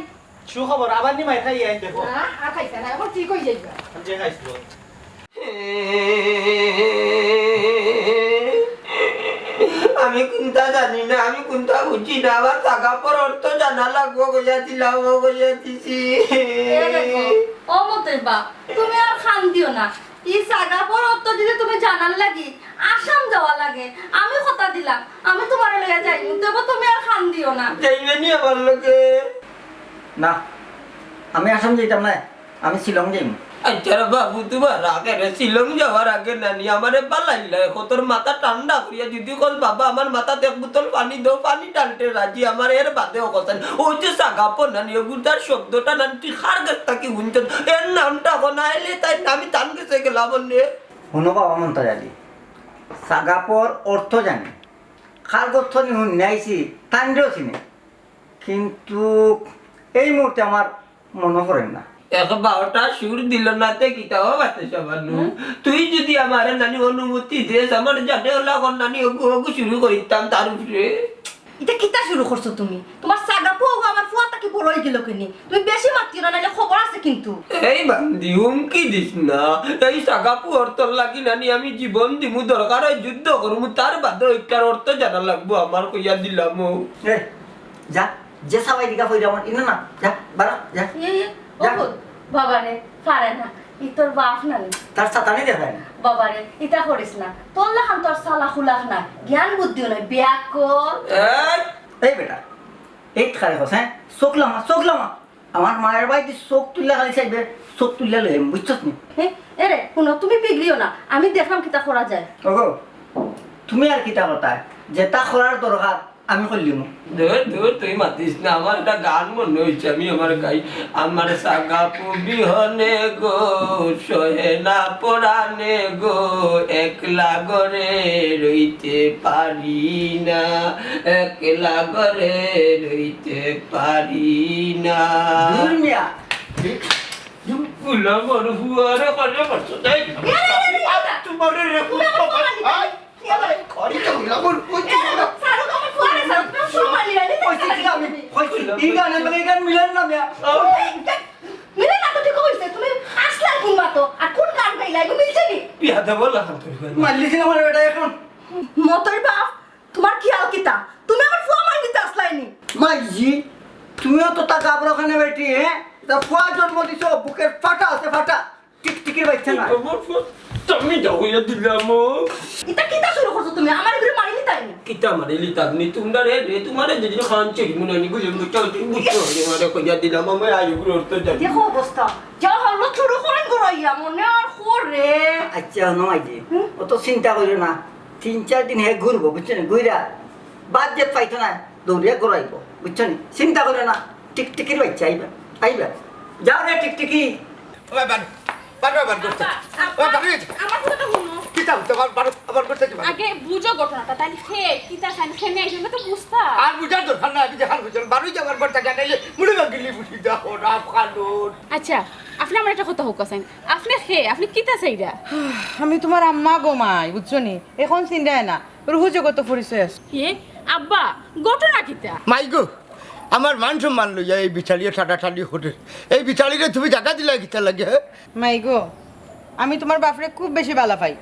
সুখবর, আবার নি মাইর খাইয়া আইন দেখো। না, আর খাইতা না, অখন ঠিক অই যাইবা। আমি যে খাইছিল। আমি কুন্তা জানি না, আমি কুন্তা বুঝি না, আমার সাগাপর অর্থ জানা লাগবো কইয়া দিলাম, ও কইয়া দিছি। এ দেখো, ও মতই বা, তুমি আর কান্দিও না। ই সাগাপর অর্থ যদি তুমি জানার লাগি আসাম যাওয়া লাগে, আমি কথা দিলাম, আমি তুমারে লইয়া যাইমু, তবু তুমি আর কান্দিও না। যাইবে নি আমার লগে? না, আমি আসাম যাইতাম না, আমি শিলং যাইমু। আচ্ছা রে বাবু, তুমার আগে রে শিলং যাওয়ার আগে নানি আমারে বালাইলাই, কতর মাথা ঠান্ডা করিয়া যদি কস, "বাবা, আমার মাথাত এক বোতল পানি দেও", পানি ঢালতে রাজি, আমার এর বাদে অকস্মাৎ ওই যে সাগাপো নানি, ওগুতার শব্দটা নানি তুই কার গেছ থাকি হুনছস, এর নামটা কনা আইলে তাই আমি তান গেছে গেলাম অনে। হুনো বাবা মন্তাজ আলী, সাগাপোর অর্থ জানি, কার গেছ থাকি হুনিয়া আইছি, তানরেও চিনি, কিন্তু এই মুহূর্তে আমার মনো পড়ের না। এক বারোটা সুর দিল না তে কিতাও বাতে সামান্য। হুম। তুই যদি আমারে নানি অনুমতি দেস, আমার জানে ওলা কর নানি ওগু ওগু শুরু করিতাম তার উপরে। ইটা কিতা শুরু করছো তুমি? তুমার সাগাপো ওগু আমার ফুয়া থাকি বড় অই গেল কেনে? তুমি বেশি মাতিও না, নাইলে খবর আছে কিন্তু। এই বান্দি, হুমকি দিস না। এই সাগাপো অর্থর লাগি নানি আমি জীবন দিমু, দরকার অয় যুদ্ধ করমু, তার বাদে ওইটার অর্থ জানা লাগবো আমার, কইয়া দিলাম ও। এ, যা, যে সাবাই দিকা কইরা আমার ইনো না, যা, বারো, যা। এ, এ, যা। ওগো, বাবা রে, পারে না, ই তোর বাপ নানি। তার সাতানি দেখায় না। বাবা রে, ইতা করিস না, তোর লাখান তোর সালা খুলাক না, জ্ঞান বুদ্ধিও নাই, বিয়া কর। এই! এই বেটা, এই খারে কস, হ্যাঁ? চোখ লামা, চোখ লামা। আমার মায়ের বাড়িতে চোখ তুললে খালি চাইবে, চোখ তুললে লইম, বুঝছস নি? হে, এরে, হুনো, তুমি বিগড়িও না, আমি দেখলাম কিতা করা যায়। ওগো, তুমি আর কিতা করতায়? যেটা করার দরকার, আমি কইলিমু। ধুর, ধুর, তুই মাতিস না, আমার একটা গান মনে অইছে, আমি আমার গাই। আমার সাগাপু বিহনে গো, সহে না পরানে গো, একলা ঘরে রইতে পারি না, একলা ঘরে রইতে পারি না। দূর মিয়া। গুলাম আর ফুয়ারে করে করছো, এই, তোমারে রে, তুমি আমার ফুয়া। আয়, আরে, করি তো গুলাম আর ফুয়া। এ, শাহরুখ, আমার ফুয়ারে ছাড়ো, তোমার ফুয়া মারলি না, এটা কইছি কি আমি? কইছি, এই গান, এই গান মিলেন না মিয়া। এই, এই, মিলে না তো ঠিক অইছে, তুমি আসলা কোন মাতো? আর কোন গান গাইলা? এগু মিলছে নি? বিয়া দেবো লাখান তুই। মারলি ছিল আমার বেটা এখন। মতর বাপ, তোমার খেয়াল কিতা? তুমি আমার ফুয়া মারি দিতে আসলায় নি? মাইজি, তুমিও তো তা গাবড়া খানে বেটি, হ্যাঁ? তা ফুয়া জন্ম দিছো, বুকের ফাটা আছে, ফাটা। টিকটিকির বাচ্চা না। আমার ফুয়া, আমি যাও ইয়া দিলাম ও। ইতা কিতা শুরু করছো তুমি? আমার এগুলো মারি নিতায় নি? কিতা মারি লিতাম নি? তোমরা রে, রে, তোমারে যদি খান চেক মনে নি, বুঝে মুখে তুমি বুঝতে হবে, মানে কইয়া দিলাম, আমি আই এগুলো তো জানি। দেখো অবস্থা, যা হলো শুরু করেন গো ইয়া, মনে আর করে। আচ্ছা, হুনো মাইজি, হুম? অত চিন্তা করিও না। তিন চার দিন হে ঘুরবো, বুঝছো নি? ঘুরা বাদ যে পাইতো না, দৌড়িয়া ঘুরাইবো, বুঝছো নি? চিন্তা করিও না, টিকটিকির বাচ্চা আইবা, আইবা। যাও রে টিকটিকি। ওই বারো, বারো, বারো করতে। আব্বা, ওই বারো, আব্বা, আমার কথাটা হুনো। কিতা হইতো? আবার বারো, আবার করতে কি বারো? আগে বুঝো ঘটনাটা, তাইলে খে, কিতা খান, খেনে আইসো, না তো বুঝতা। আর বুঝার দরকার না, আমি যেখান বুঝলাম, বারোই যাবার পর টাকা নাইলে মুড়ি ভাগিলি বুঝি যাও, রাম খালুন। আচ্ছা, আপনি আমার একটা কথা হোক আছেন, আপনি খে, আপনি কিতা চাইরা? আমি তোমার আম্মা গো মাই, বুঝছো নি? এখন চিন্তায় না, রুহু জগত পরিচয় আছে। এ, আব্বা, ঘটনা কিতা? মাই গো, আমার মান সম্মান লইয়া এই বিচারিয়ে ঠাটাঠাটি করে। এই বিচারিরে তুমি জাগা দিলা কিতা লাগে, হ্যাঁ? মাই গো, আমি তোমার বাপরে খুব বেশি বালা পাই।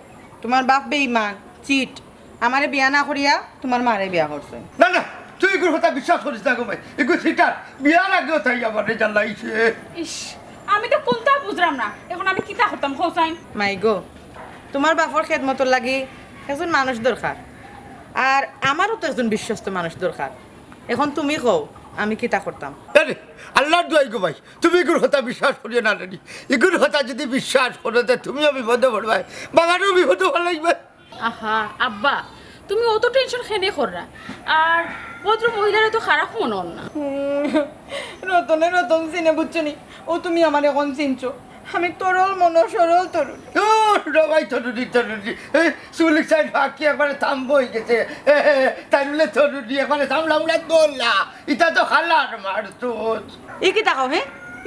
তোমার বাপ বেঈমান, চিট। আমারে বিয়া না করিয়া তোমার মারে বিয়া করছে। না, না, তুই এগুর কথা বিশ্বাস করিস না গো মাই। এগু সিটার বিয়ার আগেও তাই আমারে জ্বালাইছে। ইস, আমি তো কোনটা বুঝলাম না। এখন আমি কিতা করতাম, হোসাইন? মাই গো, তোমার বাপর খেদমতর লাগি একজন মানুষ দরকার, আর আমারও তো একজন বিশ্বস্ত মানুষ দরকার। এখন তুমি কও, আমি কিতা করতাম? আরে, আল্লাহর দোয়াই গো ভাই, তুমি এগুর কথা বিশ্বাস করিও না রে। এগুর কথা যদি বিশ্বাস করো, তে তুমিও বিপদে পড়বায়, বাগানও বিপদে পড়াইবে। আহা, আব্বা, তুমি অত টেনশন কেনে কররা? আর ভদ্র মহিলারা তো খারাপ মনে অর না। রতনে রতন চিনে, বুঝছো নি? ও তুমি আমার এখন চিনছো। আমি তরল মন, সরল তরুণ। ও, রে ভাই, তরুণী, তরুণী। এ, চুল সাইড ফাঁকি একবারে থাম্ব হয়ে গেছে। এ, এ, তাই বলে তরুণী একবারে থামলা উড়া দোল্লা। ইটা তো হালার মার তো। ই কিতা কও, হে?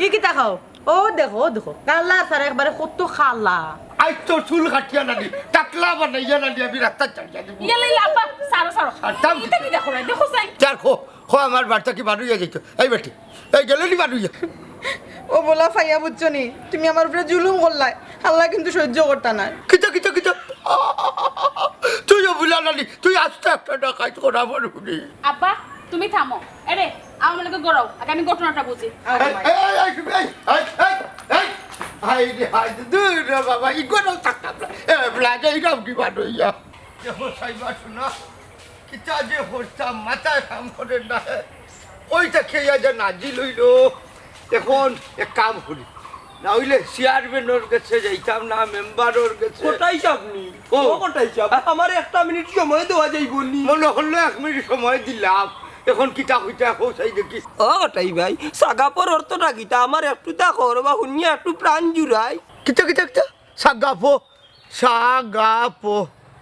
ই কিতা কও? ও দেখো, ও দেখো, কালা সারা একবারে কত কালা। আই তোর চুল কাটিয়া নানি, টাকলা বানাইয়া নানি, আমি রাস্তা ছাড়িয়া দিব। ইয়াল্লা, ইয়াল্লা, আব্বা, সারো, সারো। ছাড়তাম ইটা কিতা। কি দেখো না, দেখো চাই। চার খো, খো আমার বাড়িতে কি বারুইয়া যাইতো। এই বেটি, এই গেলে নি বারুইয়া। ও বলা ফাইয়া বুঝছো নি, তুমি আমার উপরে জুলুম করলায়, আল্লাহ কিন্তু সহ্য করতা না। কিতা, কিতা, কিতা? তুইও বুলা নানি, তুই আস্তে একটা ডাকাইত করা বড় হুনি। আব্বা, তুমি থামো। এরে, আমার লগে গড়াও, আগে আমি ঘটনাটা বুঝি। এই, এই, এই, এই, এই, এই, এই, এই, হায় রে, হায় রে, দূর রে বাবা, ই ঘটনা থাকতাম না। এ, ব্লাগে, এই রাম কি বারুইয়া। দেখো, সাইবা শোনা, কিতা যে করতাম, মাথায় কাম করে না। ওইটা খেয়ে যে নাজিল হইল। এখন এক কাম করি, না হইলে চেয়ারম্যানর গেছে যাইতাম না, মেম্বারর গেছে। কোটাই সাহেব নি? ও। ও কোটাই সাহেব, আমার একটা মিনিট সময় দেওয়া যাইব নি? মনে হলো এক মিনিট সময় দিলাম, এখন কিতা কইতা কও চাই দেখি। ও কোটাই ভাই, সাগাপর অর্থটা কিতা? আমার একটু তা খবর বা শুনিয়া একটু প্রাণ জুড়াই। কিতা, কিতা, কিতা? সাগাপো? সাগাপো?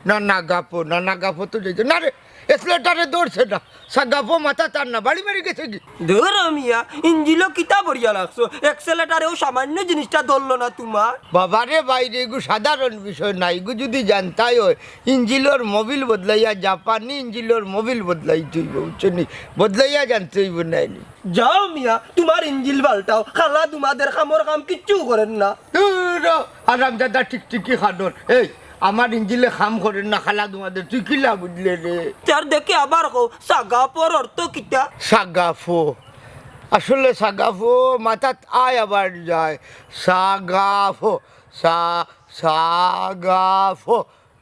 না, নাগাপো, না, নাগাপো তো যাইতো না রে, এক্সেলেটারে ধরছে না। সাগাপো মাথা তার না, বাড়ি মারি গেছে কি? ধরো মিয়া, ইঞ্জিলও কিতা বড়িয়া লাগছো, এক্সেলেটারেও সামান্য জিনিসটা ধরলো না তোমার। বাবারে বাইরে, এগু সাধারণ বিষয় না, এগু যদি জানতাই হয়, ইঞ্জিলর মোবিল বদলাইয়া, জাপানি ইঞ্জিলর মোবিল বদলাইতে হইব, বুঝছো নি? বদলাইয়া জানতে হইব নাইনি। যাও মিয়া, তোমার ইঞ্জিল পাল্টাও, খালা তোমাদের কামর কাম কিচ্ছু করেন না। ধুর, হারামজাদা টিকটিকি খাদর। এই, আমার ইঞ্জিলে কাম করের না, খালা তোমাদের, তুই কিলা বুঝলে রে? তার দেখে আবার কও, সাগাপোর অর্থ কিতা? সাগাফো। আসলে সাগাফো মাথাত আয় আবার যায়। সাগাফো, সা-, সাগাফো।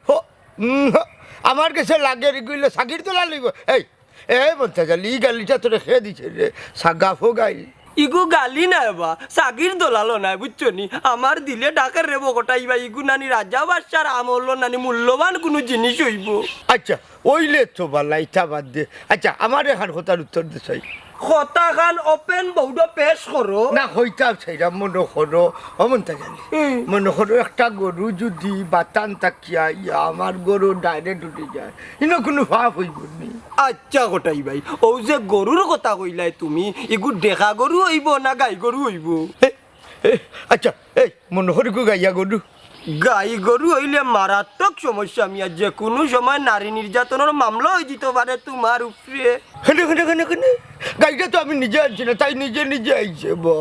হো, উম, হো। আমার কাছে লাগে রে, গুইলে সাকির তোলা লইব। এই, এই বলতে গেলি, ই গালিটা তোরে খেয়ে দিছে রে। সাগাফো গাইল। ইগু গালি নায় বা, ছাগির দলালও নায়, বুঝছো নি? আমার দিলে ডাকের রে বকটাই বা, ইগু নানি রাজা বাদশার আমলর নানি মূল্যবান কুনু জিনিস অইবো। আচ্ছা, অইলে তো বালা, ইতা বাদ দে। আচ্ছা, আমার এখান কথার উত্তর দে চাই। কথাখান open board-ও পেশ করো। না, কইতাম চাইরাম, মনো করো, ও মন্তাজ আলী, হুম। মনো করো একটা গরু যুদি বাতান থাকিয়া ইয়া আমার গরু direct উঠি যায়, ইনো কুনু পাপ অইবো নি? আচ্ছা কটাই ভাই, অউ যে গরুর কথা কইলায় তুমি, ইগু ডেকা গরু অইবো না গাই গরু অইবো? এ, এ, আচ্ছা, এই, মনো করি গু গাইয়া গরু। গাই গরু অইলে মারাত্মক সমস্যা মিয়া, যে কুনু সময় নারী নির্যাতনর মামলা অইযিতো পারে তুমার উপরে। কেনে, কেনে, কেনে, কেনে? গাইটা তো আমি নিজে আনছি না, তাই নিজে নিজে আইছে বা।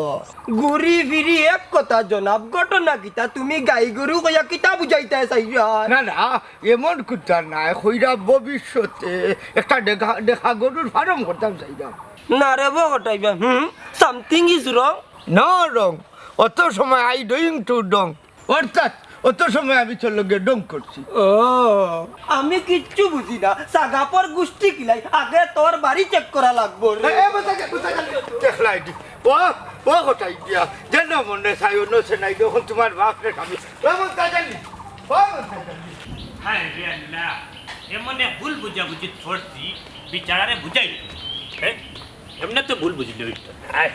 ঘুরি ফিরি এক কথা জনাব, ঘটনা কিতা? তুমি গাই গরু কইয়া কিতা বুঝাইতায় চাইরায়? না, না, এমন কথা নায়, কইরা ভবিষ্যতে একটা ডেকা, ডেকা গরুর farm করতাম চাইরাম। না রে বো কটাই বা, হুম, something is wrong. No wrong, অত সময় I doing to wrong, অর্থাৎ অত সময় আমি তোর লগে ঢং করছি। ও, আমি কিচ্ছু বুঝি না, সাগাপর গুষ্টি কিলাই, আগে তোর বাড়ি check করা লাগবো রে। এ, এ, বুঝা গেল, বুঝা গেল। দেখলা এটি, ও, ও কটাই দিয়া, যেন মনে চাই, অন্য সে নাই, অখন তুমার বাপরে আমি, ও বুঝা গেল, ও বুঝা গেল। হায় রে আল্লাহ, এমন এক ভুল বুঝাবুঝি করছি, বিচারারে বুঝাই। হ্যাঁ? এমনে তো ভুল বুঝিলে অইতো না। আয়,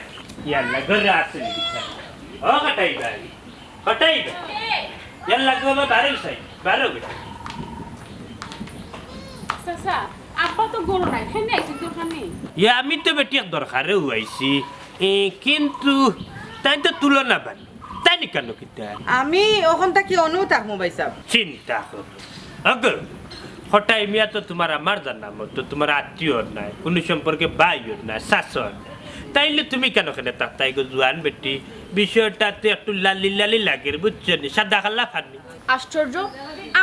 ইয়াল্লা, ঘরে আছে নি? ও কটাই ভাই, কটাই ভাই। ইয়াল্লা, গো বাবা, বারো সাই, বারো বেটা। চাচা, আব্বা তো ঘরো নাই, কেনে আইছইন দরকার নি? ইয়া, আমি তো বেটি এক দরকারেউ আইছি, এ, কিন্তু তাইন তো তুলনা বান। তাই নি কেনে কিতা? আমি অখন থাকি অনো থাকমু ভাইসাব। চিন্তা করো। অগো, কটাই মিয়া তো তুমার আমার জানা মতো তুমার আত্মীয় নায়, কুনু সম্পর্কে ভাইও নায়, চাচাও নায়। তাইলে তুমি কেনে কেনে তার তাই গো জুয়ান বেটি? বিষয়টাতে একটু লালি লালি লাগের, বুঝছো নি? সাদা কালা পানি। আশ্চর্য,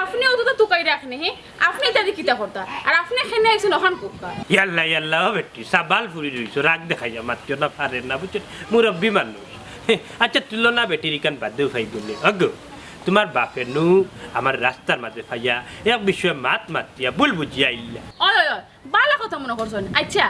আপনে অততা তুকাই রাখনে, হে? আপনে ইতা দি কিতা করতা? আর আপনে কেনে আইছইন অখান কউক্কা? ইয়াল্লা, ইয়াল্লা, ও বেটি, সাবাল ফুরি রইছো, রাগ দেখাইয়া মাতিও না, পারে না, বুঝছো? মুরব্বি মানুষ। আচ্ছা, তুলনা বেটির ইখান বাদ দেও, ফাইদুলে। অগো, তুমার বাপে নু আমার রাস্তার মাঝে ফাইয়া এক বিষয়ে মাত মাতিয়া ভুল বুঝিয়া আইলা। ওই, ওই, ওই, বালা কথা মনো করছইন। আচ্ছা,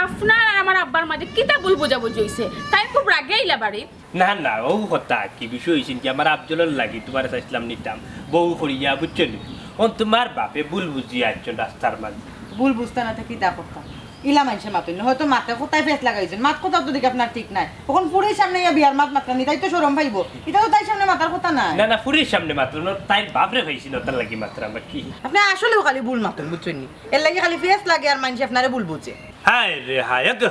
আপনার আর আমার আব্বার মাঝে কিতা ভুল বুঝাবুঝি অইছে? তাইন খুব রাগে আইলা বাড়ি। না, না, অউ কথা কি বিষয় অইছে কি, আমার আফজলর লাগি তুমারে চাইছলাম নিতাম, বউ করিয়া, বুঝছো নি? অন তুমার বাপে ভুল বুঝিয়া আইছইন রাস্তার মাঝে। ভুল বুঝতা না তো কিতা করতা? ইলা মানষে মাতইন না, হয়তো মাতে কথায় ফেস লাগাইছইন, মাত কথা তো দেখি আপনার ঠিক নাই। অখন ফুরির সামনে ইয়া বিয়ার মাত মাতরা নি, তাই তো শরম পাইবো। ইতা তো তাইর সামনে মাতার কথা নায়। না, না, ফুরির সামনে মাতরা না, তাইর বাপরে পাইছি না, তার লাগি মাতরা, আমার কি? আপনে আসলেউ খালি ভুল মাতইন, বুঝছইন নি? এর লাগি খালি ফেস লাগে আর মানষে আপনারে ভুল বুঝে। হায় রে হায়, অগো।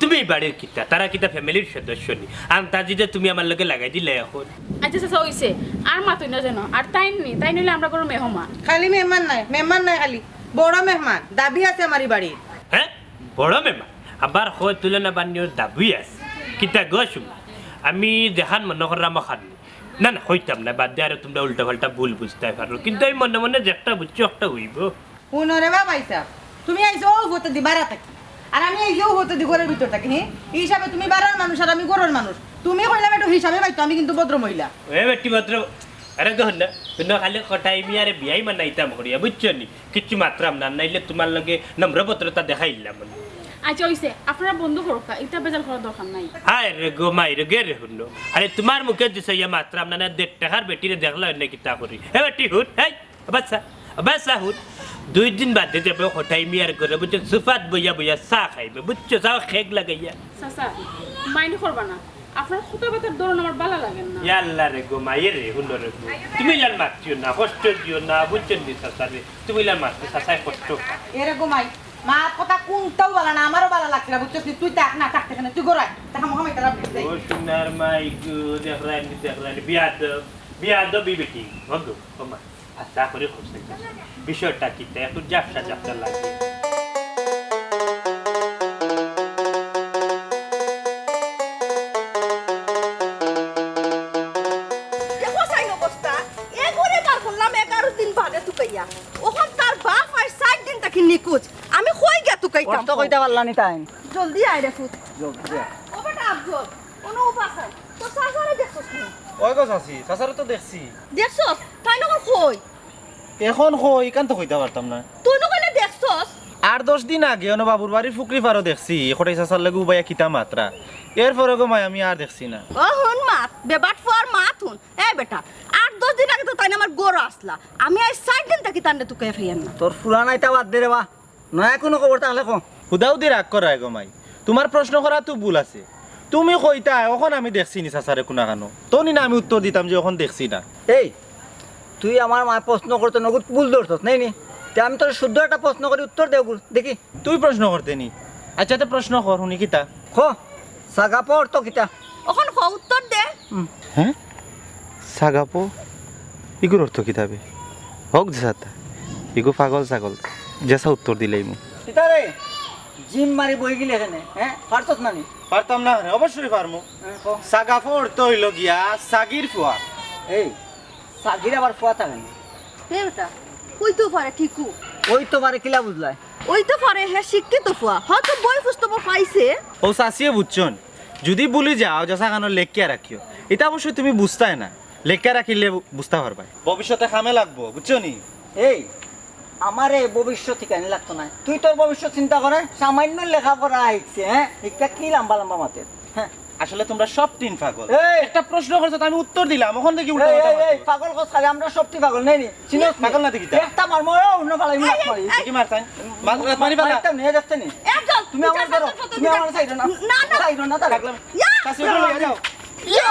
তুমি ই বাড়ির কিতা? তারা কিতা ফ্যামিলির সদস্য নি? আন্তাজি যে তুমি আমার লগে লাগাই দিলে অখন। আচ্ছা, আচ্ছা, অইছে। আর মাতইন না যেন। আর তাইন নি, তাইন অইলে আমরার ঘরর মেহমান। খালি মেহমান নায়, মেহমান নায় খালি। বড় মেহমান। দাবি আছে আমার ই বাড়ির। হ্যাঁ? বড় মেহমান? আবার কয় তুলনা বানিও দাবি আছে। কিতা গো সুমি? আমি যেখান মনো কররাম অখান। না, না, কইতাম না, বাদ দে, আরো তুমরা উল্টা পাল্টা ভুল বুঝতায় পারো। কিন্তু আমি মনে মনে যেটা বুঝছি, ওটা অইবো। হুনো রে বা ভাইসাব, তুমি আইছো অউ পথেদি বারা থাকি, আর আমি আইছি অউ পথেদি ঘরর ভিতর থাকি, হি? ই হিসাবে তুমি বারার মানুষ আর আমি ঘরর মানুষ। তুমি কইলাম একটু হিসাবে মাইতো, আমি কিন্তু ভদ্র মহিলা। এ বেটি ভদ্র, আরে গো না, তুমি খালি কটাই মিয়ারে বিয়াই বানাইতাম করিয়া, বুঝছো নি? কিচ্ছু মাতরাম না, নাইলে তুমার লগে নম্র ভদ্রতা দেখাইলাম। আচ্ছা, অইছে, আপনারা বন্ধ করউক্কা, ইতা বেজাল করার দরকার নাই। হায় রে গো, মাই রে, গে রে হুনো। আরে তুমার মুখে দিছে ইয়া মাতরাম না, না দেড় টেকার বেটিরে দেখলা অইন্য কিতা করি। এ বেটি হুন, হেই। বাচ্চা, বাচ্চা হুন। দুই দিন বাদে যাইবে কটাই মিয়ার ঘরো, বুঝছো? সুফাত বইয়া বইয়া চা খাইবে, বুঝছো? চা খেক লাগাইয়া। চাচা, মাইন্ড করবা না। আপনার কথাবার্তার ধরন আমার বালা লাগের না। ইয়াল্লা রে গো, মাইরে রে, হুনো রে গো। তুমি ইলান মাতিও না, কষ্ট দিও না, বুঝছো নি চাচা রে? তুমি ইলান মাতলে চাচায় কষ্ট পায়। এরে গো মাই, মাত কথা কুনটাউ বালা না, আমারও বালা লাগছে না, বুঝছস নি? তুই থাক না, থাকতে কেনে? তুই ঘরো আয়, দেখা মহা মাইতারা বুঝতে। ও সোনার মাই গো, দেখরায়নি, দেখরায়নি, বিয়াদব, বিয়াদব ই বেটি, ও গো, ও মা। আচ্ছা, করি কইছে। বিষয়টা কিতা? একটু ঝাপসা ঝাপসা লাগে। দেখো চাইন অবস্থা, এ ঘরে বার করলাম এগারো দিন বাদে তুকাইয়া। অখন তার বাপ আইজ চাইর দিন থাকি নিখোঁজ। আমি কই গিয়া তুকাইতাম? কষ্ট কইতা পারলা নি তাইন? জলদি আয় রে পুত। জলদি আয়। ও বেটা আফজল, অনো উবা চাই। তো চাচারে দেখছস নি? ওই গো চাচি, চাচারে তো দেখছি। দেখছস? তাইন অখন কই? অখন কই, ইখান তো কইতা পারতাম না। তুই না কইলে দেখছস? আট দশ দিন আগে অনো বাবুর বাড়ির ফুকরি পারো দেখছি, কটাই চাচার লগে উবাইয়া কিতা মাতরা। এরপরে গো মাই আমি আর দেখছি না। ও হুন মাত, বেবাট ফুয়ার মাত হুন। এ বেটা, আট দশ দিন আগে তো তাইন আমার ঘরো আছলা। আমি আইজ চাইর দিন থাকি তানরে তুকাইয়া পাইয়ার না। তোর পুরানা ইতা বাদ দে রে বা। নয়া কুনু খবর থাকলে ক। হুদাহুদি রাগ করায় গো মাই। তুমার প্রশ্ন করাত ভুল আছে। তুমি কইতায়, অখন আমি দেখছি নি চাচারে কুনাখানো। তনি না আমি উত্তর দিতাম যে অখন দেখছি না। এই, তুই আমার মায় প্রশ্ন করতে নগুত ভুল ধরছস, নাই নি? তে আমি তোরে শুদ্ধ একটা প্রশ্ন করি, উত্তর দে অগুর, দেখি। তুই প্রশ্ন করতে নি? আইচ্ছা, তে প্রশ্ন কর, হুনি কিতা? ক, সাগাপো অর্থ কিতা? অখন ক, উত্তর দে। হুম। হে? সাগাপো? ইগুর অর্থ কিতা বে? হউক যেছা তা। ইগু পাগল ছাগল। যেছা উত্তর দিলাইমু। কিতা রে? জিম মারি বই গেলে কেনে, হে? পারছস না নি? পারতাম না রে, অবশ্যই পারমু। হে, ক। সাগাপো অর্থ অইলো গিয়া সাগির ফুয়া। এই, সাগির আবার ফুয়া থাকে নি? হে বেটা, অইতো পারে ঠিকউ। অইতো পারে কিলা বুঝলায়? অইতো পারে হে শিক্ষিত ফুয়া, হয়তো বই পুস্তকো পাইছে। অউ চাচিয়ে বুঝছইন, যুদি ভুলি যাও, যেছাখানো লেখিয়া রাখিও। ইতা অবশ্যই তুমি বুঝতায় না, লেখিয়া রাখিলে বু-, বুঝতা পারবায়। ভবিষ্যতে কামে লাগবো, বুঝছো নি? এই, আমারে ভবিষ্যৎ হিকানি লাগতো নায়। তুই তোর ভবিষ্যৎ চিন্তা করে, সামান্য লেখাপড়া হিকছে, হে? ইতা কি লাম্বা লাম্বা মাতের? হে। আসলে তুমরা সব তিন পাগল। এই! একটা প্রশ্ন করছো, তো আমি উত্তর দিলাম, অখন থাকি উল্টা এই, পাল্টা এই, এই, মাতো। পাগল কস খালি, আমরা সবটি পাগল, নাই নি? চিনস নি? পাগল না দেখি তা। একটা মার, মরে অন্য ফালাই, মাত মারি। এই, কি মারছইন? মার, মারি ফালা। মারিতাম নি, দেখতে নি? একজন, তুমি আমার ধরো, তুমি আমার সাইডো না। না, না। সাইডো না, তাহলে। পাগলাম। ইয়া! চাচি, ওগুলো লইয়া যাও। ইয়া!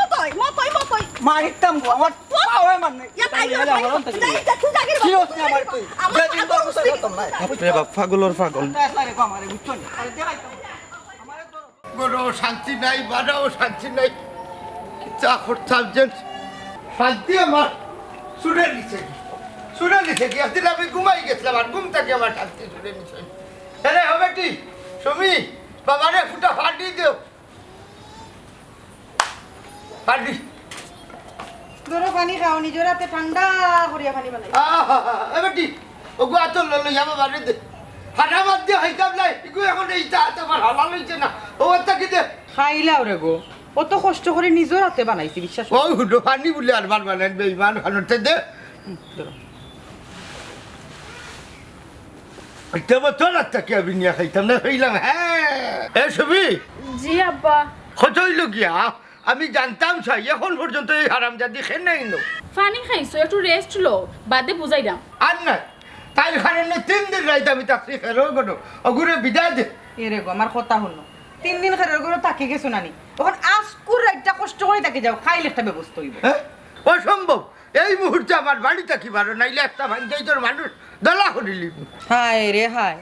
মতই, মতই, মতই। মারিতাম গো, আমার পাওয়ে মার নাই। ইয়া, তাই ইয়া, তাই ইয়া। যাই, যাই, তুই যাগির কি বাবা। হচ্ছে আমার তুই? আমার যেদিন পাগল তোর মুসলিম। কথা না। রে বাপ, পাগলর পাগল। তাই আসলে রেখো আমারে, বুঝছো নি? আরে দেখাই তো। আমারে ধরো। ঘরো শান্তি নাই, বাড়াও শান্তি নাই। কিতা করতাম যেন শান্তি আমার ছুড়ে নিছে কি? ছুড়ে নিছে কি? একদিন আমি ঘুমাই গেছিলাম, আর ঘুম থাকি আমার শান্তি ছুড়ে নিছে। আরে, ও বেটি, সুমি, বাবারে ফুটা ফাটি দেও। ফাটি। ধরো পানি খাও, নিজর আতে ঠান্ডা করিয়া পানি বানাই। আহা, এ বেটি, ওগু আতো ললো, ইয়াবা বারে দে। হারাম আত দিয়া খাইতাম নাই, ইগু অখন ইতা আত আমার হালাল অইছে না। ও আত্তা কি দে? খাইলাও রে গো, অত কষ্ট করি নিজর আতে বানাইছি, বিশ্বাস করো। ও হুনো, পানি বুলে আরবার বানাইন, বেইমান খানতে দে। হুম, ধরো। ইতা বছর আত্তা কি আমি নিয়া খাইতাম না, খাইলাম, হে। এ সুমি। জি আব্বা। কত অইলো গিয়া? আমি জানতাম চাই, অখন পর্যন্ত এই হারামজাদি খেয়ে নাই নো। পানি খাইছো, একটু rest লও, বাদে বুঝাইরাম। আর না, তাইর কারণে তিন দিন রাইত আমি থাকছি খেরর ঘরো, ওগুরে বিদায় দে। এ রে গো, আমার কথা হুনো, তিন দিন খেরর ঘরো থাকি গেছো না নি? অখন আজকুর রাইতটা কষ্ট করি থাকি যাও, কাইল একটা ব্যবস্থা অইবো। হে? অসম্ভব, এই মুহূর্তে আমার বাড়ি থাকি বারো, নাইলে একটা পঞ্চাইতর মানুষ দলা করিলিমু। হায় রে হায়,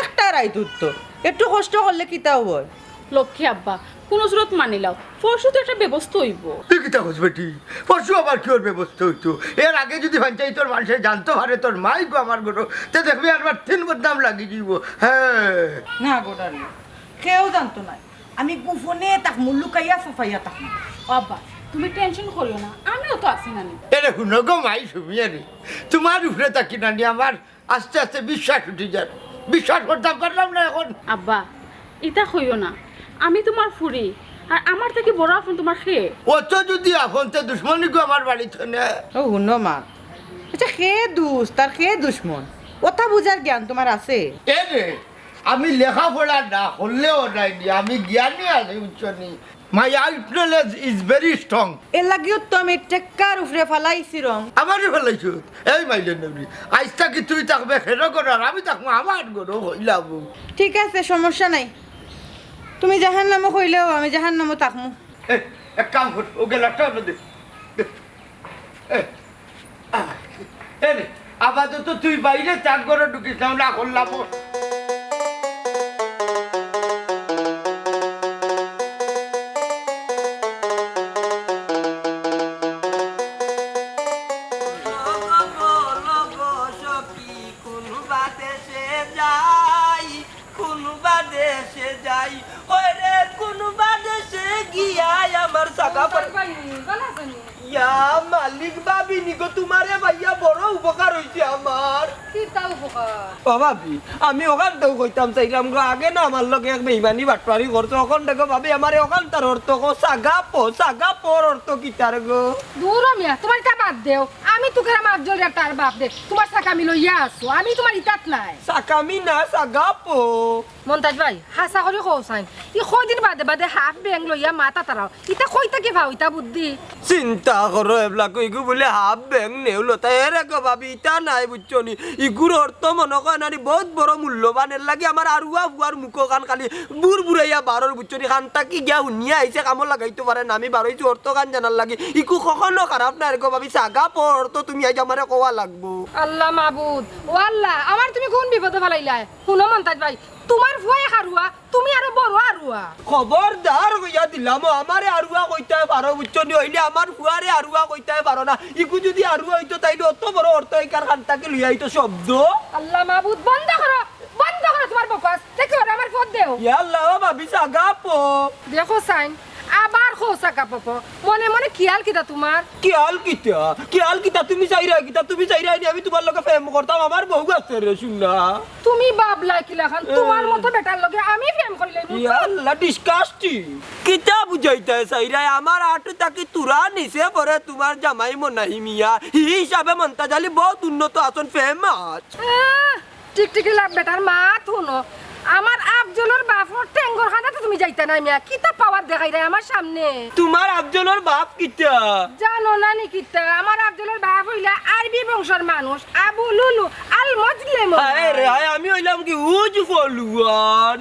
একটা রাইত উঠতো, একটু কষ্ট করলে কিতাও অয়। লক্ষ্মী আব্বা, কুনু সুরত মানিলাও, পরশু তো একটা ব্যবস্থা অইবো। তুই কিতা কস বেটি? পরশু আবার কিওর ব্যবস্থা অইতো? এর আগে যুদি পঞ্চাইতর মানষে জানতো পারে তোর মাই গো আমার ঘরো, তে দেখবি আরবার তিন বদনাম লাগি যাইবো। হে। না গো darling, কেউ জানতো নায়। আমি গোপনে থাকমু, লুকাইয়া ছাপাইয়া থাকমু। ও আব্বা, তুমি tension করিও না, আমিও তো আছি নানি। এরে হুনো গো মাই সুমিয়ারি, তুমার উপরে থাকি নানি আমার আস্তে আস্তে বিশ্বাস উঠি যার। বিশ্বাস করতাম পারলাম না অখন। আব্বা, ইতা কইও না। আমি তুমার ফুরি, আর আমার থাকি বড় আপন তুমার কে? অত যুদি আপন, তে দুশমনি গো আমার বাড়িত না। ও হুনো মা, আচ্ছা, কে দুস্ত আর কে দুশমন, অতা বুঝার জ্ঞান তুমার আছে? এরে, আমি লেখাপড়া না করলেও নাইনি, আমি জ্ঞানী আছি, বুঝছো নি? My knowledge is very strong. এর লাগিও তো আমি টেক্কার উপরে ফালাইছি রং। আমারে ফালাইছো? এই মাইলে নবী, আইজ থাকি তুই থাকবে খেরর ঘরো আর আমি থাকমু আমার ঘরো, কইলাম। ঠিক আছে, সমস্যা নাই। তুমি জাহান্নামো কইলেও আমি জাহান্নামো থাকমু। এ, এক কাম কর, ও গেলাটা দে। দে। এ, এ রে, আপাতত তুই বাইরে থাক, ঘরো ঢুকিস না, না করলাম। কোনবা দেশে যাই, ওরে কোনবা দেশে গিয়া আমার সাগা পর-, ভাই, ভালো আছেন? ইয়া মালিক, ভাবি নি গো, তুমারে পাইয়া বড় উপকার অইছে আমার। কিতা উপকার? ও ভাবি, আমি অখানটাউ কইতাম চাইরাম গো, আগে না আমার লগে এক বেইমানি বাটপারি করছো, অখন দেখো ভাবি আমারে অখানটার অর্থ কও, সাগা পো, সাগা পর অর্থ কিতার গো? দুরো মিয়া, তুমার ইতা বাদ দেও। আমি তুকারাম আফজলর তার বাফ রে, তুমার সাকামি লইয়া আছো, আমি তুমার ইতাত নাই। সাকামি না, সাগা পো। মন্তাজ ভাই, হাছা করি কও চাইন, ই কয়দিন বাদে বাদে হাফ ব্যাং লইয়া মাত আতারাও, ইতা কই থাকি পাও ইতা বুদ্ধি? চিন্তা করো, এবলা কইগু বুলে হাফ ব্যাং নেও লতা, এরে গো ভাবি, ইতা নায় বুঝছো নি? ইগুর অর্থ মনো কয় না নি, বউত বড় মূল্যবান, এরলাগি আমার আরুয়া ফুয়ার মুখখান খালি বুরবুরাইয়া বারর বুঝছো নি? খান থাকি গিয়া হুনিয়া আইছে, কামো লাগাইতো পারে না, আমি বারইছি অর্থখান জানার লাগি, ইগু কখনো খারাপ নায় রে গো ভাবি, সাগা পর অর্থ তুমি আইজ আমারে কওয়া লাগবো। আল্লাহ মাবুদ, ও আল্লাহ, আমারে তুমি কুন বিপদো ফালাইলায়? হুনো মন্তাজ ভাই, তুমার ফুয়ায় হারুয়া, তুমি আরো বড় হারুয়া। খবরদার কইয়া দিলাম, ও আমারে হারুয়া কইতায় পারো, বুঝছো নি? অইলে আমার ফুয়ারে হারুয়া কইতায় পারো না। ইগু যুদি হারুয়া অইতো, তাইলে অত বড় অর্থ ইকার খান থাকি লইয়া আইতো শব্দ। আল্লাহ মাবুদ, বন্ধ করো, বন্ধ করো তুমার বকওয়াস। দেখো, ওরে আমার ফোন দেও। ইয়া আল্লাহ, ও ভাবি, সাগা পো। দেখো চাইন, আবার কও সাগা পো পো। মনে মনে খিয়াল কিতা তুমার? খিয়াল কিতা? খিয়াল কিতা? তুমি চাইরায় কিতা? তুমি চাইরায় নি আমি তুমার লগে প্রেম করতাম? আমার বউ আছে রে, হুন না। তুমি ভাবলায় কিলাখান, এ। তুমার মতো বেটার লগে আমি প্রেম করিলাইমু? ইয়া আল্লাহ, disgusting। কিতা বুঝাইতায় চাইরায়? আমার আটু থাকি তুরা নিচে পড়ে তুমার জামাই মনাই মিয়া। হি হিসাবে মন্তাজ আলী বউত উন্নত আছইন, famous। আহ, টিকটিকি লাভ বেটার মাত হুনো। আমার আফজলর বাফর টেঙ্গর খানাত তুমি যাইতা না মিয়া, কিতা power দেখাইরায় আমার সামনে? তুমার আফজলর বাফ কিতা? জানো না নি কিতা? আমার আফজলর বাফ অইলা আরবি বংশর মানুষ, আবু লুলু আল মজলেম। হায় রে হায়, আমি অইলাম কি উজ ফলুয়ান।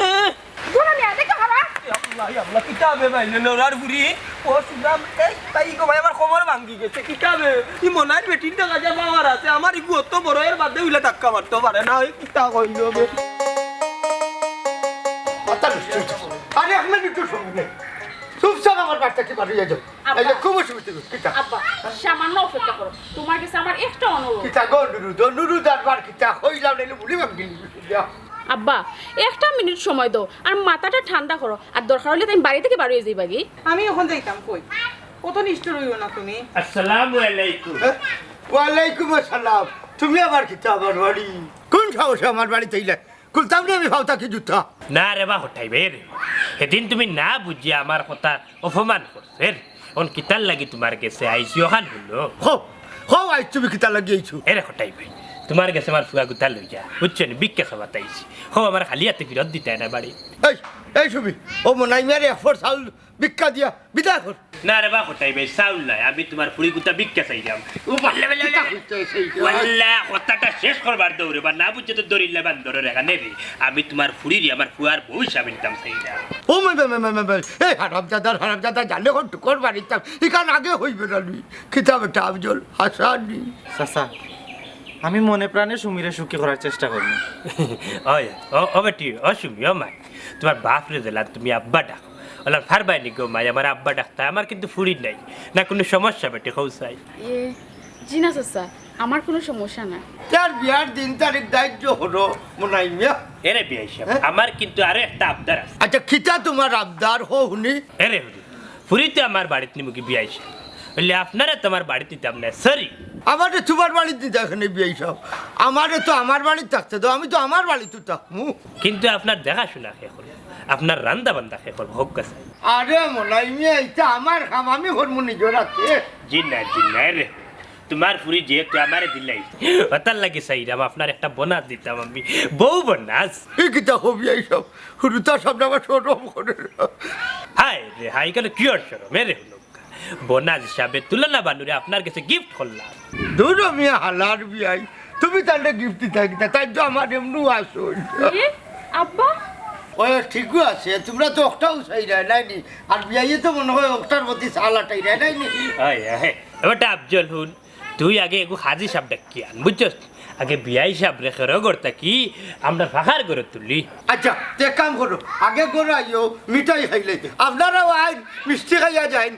এহ। দুরো মিয়া, দেখো হারা। ইয়া আল্লাহ, ইয়া আল্লাহ, কিতা বে ভাই, লড়ার ফুরি। ও সুদাম, এই ভাই গো ভাই, আমার কোমর ভাঙ্গি গেছে, কিতা বে? ই মনাইর বেটির দেখা যায় power আছে, আমার ইগু অত বড়, এর বাদে উইলা ধাক্কা মারতো পারে না, ওই কিতা কইলো বে? কথা নিশ্চয়। আরে এক মিনিট সময় নেই। চুপচাপ আমার বাড়ি থাকি বারইয়া যাও। আব্বা। এই যে খুব অসুবিধা হইছে। কিতা? আব্বা, সামান্য অপেক্ষা করো। তুমার গেছে আমার একটা অনুরোধ। কিতা গো অনুরোধ? অনুরোধ আর বার কিতা? কইলাম নাইলে ভুলি ভাঙ্গি গেলি। আব্বা, একটা মিনিট সময় দেও, আর মাথাটা ঠান্ডা করো, আর দরকার অইলে তাইন বাড়ি থাকি বারইয়া যাইবাগি। আমি অখন যাইতাম কই? অত নিষ্ঠুর অইও না তুমি। আসসালামু আলাইকুম। এ? ওয়ালাইকুম আসসালাম। তুমি আবার কিতা আমার বাড়ি? কুন সাহসে আমার বাড়িত আইলায়? খুলতাম নি আমি পাও থাকি জুতা। না রে বা কটাই ভাই রে, হেদিন তুমি না বুঝিয়া আমার কথা অপমান করছো রে। অখন কিতার লাগি তুমার গেছে আইছি অখান হুনো। কও, কও আইজ তুমি কিতার লাগি আইছো? এরে কটাই ভাই, তুমার গেছে আমার ফুয়া গুতা লইয়া, বুঝছো নি, ভিক্ষা চাইতাম আইছি। কও আমার খালি আতে ফিরত দিতায় না বাড়ি। এই, এই সুমি, ও মনাই মিয়ারে এক ফর চাউল ভিক্ষা দিয়া বিদায় কর। না রে বা কটাই ভাই, চাউল নায়, আমি তুমার ফুড়ি গুতা ভিক্ষা চাইরাম। ও বাল্লা, বাল্লা, বাল্লা। কিতা কইতায় চাইরায়? বাল্লা, কথাটা শেষ করবার দেও রে বা, না বুঝছো তো দরিল্লা বান্দরর এখানে রে। আমি তুমার ফুড়িরে আমার ফুয়ার বউ হিসাবে নিতাম চাইরাম। ও মাই, মাই, মাই, মাই, মাই, মাই। এই হারামজাদার হারামজাদা, জানে কোন টুকর বাড়িতাম। ইখান আগে হইবে না নি। কিতা বেটা আফজল, হাসানি। চাচা, আমি মনে প্রাণে সুমিরে সুখী করার চেষ্টা করমু। ওই, ও, ও বেটি, ও সুমি, ও মাই। তুমার বাফরে যেলা তুমি আব্বা ডাকো। অলা পারবায় নি গো মাই, আমারে আব্বা ডাকতায়, আমার কিন্তু ফুড়ি নাই। না কুনু সমস্যা বেটি, কও চাই? এ, জি না চাচা, আমার কুনু সমস্যা নাই। তার বিয়ার দিন তারিখ ধার্য করো, মনাই মিয়া। এরে বিয়াই সাব, হ্যাঁ? আমার কিন্তু আরো একটা আবদার আছে। আচ্ছা, কিতা তুমার আবদার, কও হুনি? এরে হুনি, ফুড়ি তো আমার বাড়িত নিমুগি বিয়াই সাব। অইলে আপনারে তো আমার বাড়িত নিতাম না, sorry। আমারে তুমার বাড়িত নিতা কেনে বিয়াই সাব? আমারে তো আমার বাড়িত থাকতে দেও, আমি তো আমার বাড়িত থাকমু। কিন্তু আপনার দেখাশুনা কে করবো? আপনার রান্দা বান্দা কে করবো? কউক্কা চাই। আরে মনাই মিয়া, ইতা আমার কাম, আমি করমু নিজর আতে। জি না, জি না রে। তুমার ফুড়ি যেহেতু আমারে দিলাইছো, অতার লাগি চাইরাম আপনারে একটা bonus দিতাম আমি। বউ bonus। ই কিতা কও বিয়াই সাব? হুরুতার সামনে আমার শরম করে না। হায় রে হায়, ইখানো কিওর শরম? এরে হুনো। Bonus হিসাবে তুলনা বানুরে আপনার গেছে gift করলাম। দুরো মিয়া হালার বিয়াই, তুমি তাইলে gift দিতায় কিতা? তাইন তো আমার এমনেউ আছইন। এ, আব্বা? ওই ঠিকউ আছে, তুমরা তো অখটাউ চাইরায় নায় নি, আর বিয়াইয়ে তো মনে কয় অখটার প্রতি চাল আটাইরায় নায় নি। অয়, অয়। এবার আফজল হুন, তুই আগে এগু হাজি সাব ডাকিয়া আন, বুঝছস? আগে বিয়াই সাবরে খেরো ঘর থাকি আমরার ফাঁকার ঘরো তুলি। আচ্ছা, তে এক কাম করো, আগে ঘরো আইও, মিঠাই খাইলে, আপনারাও আইন, মিষ্টি খাইয়া যাইন,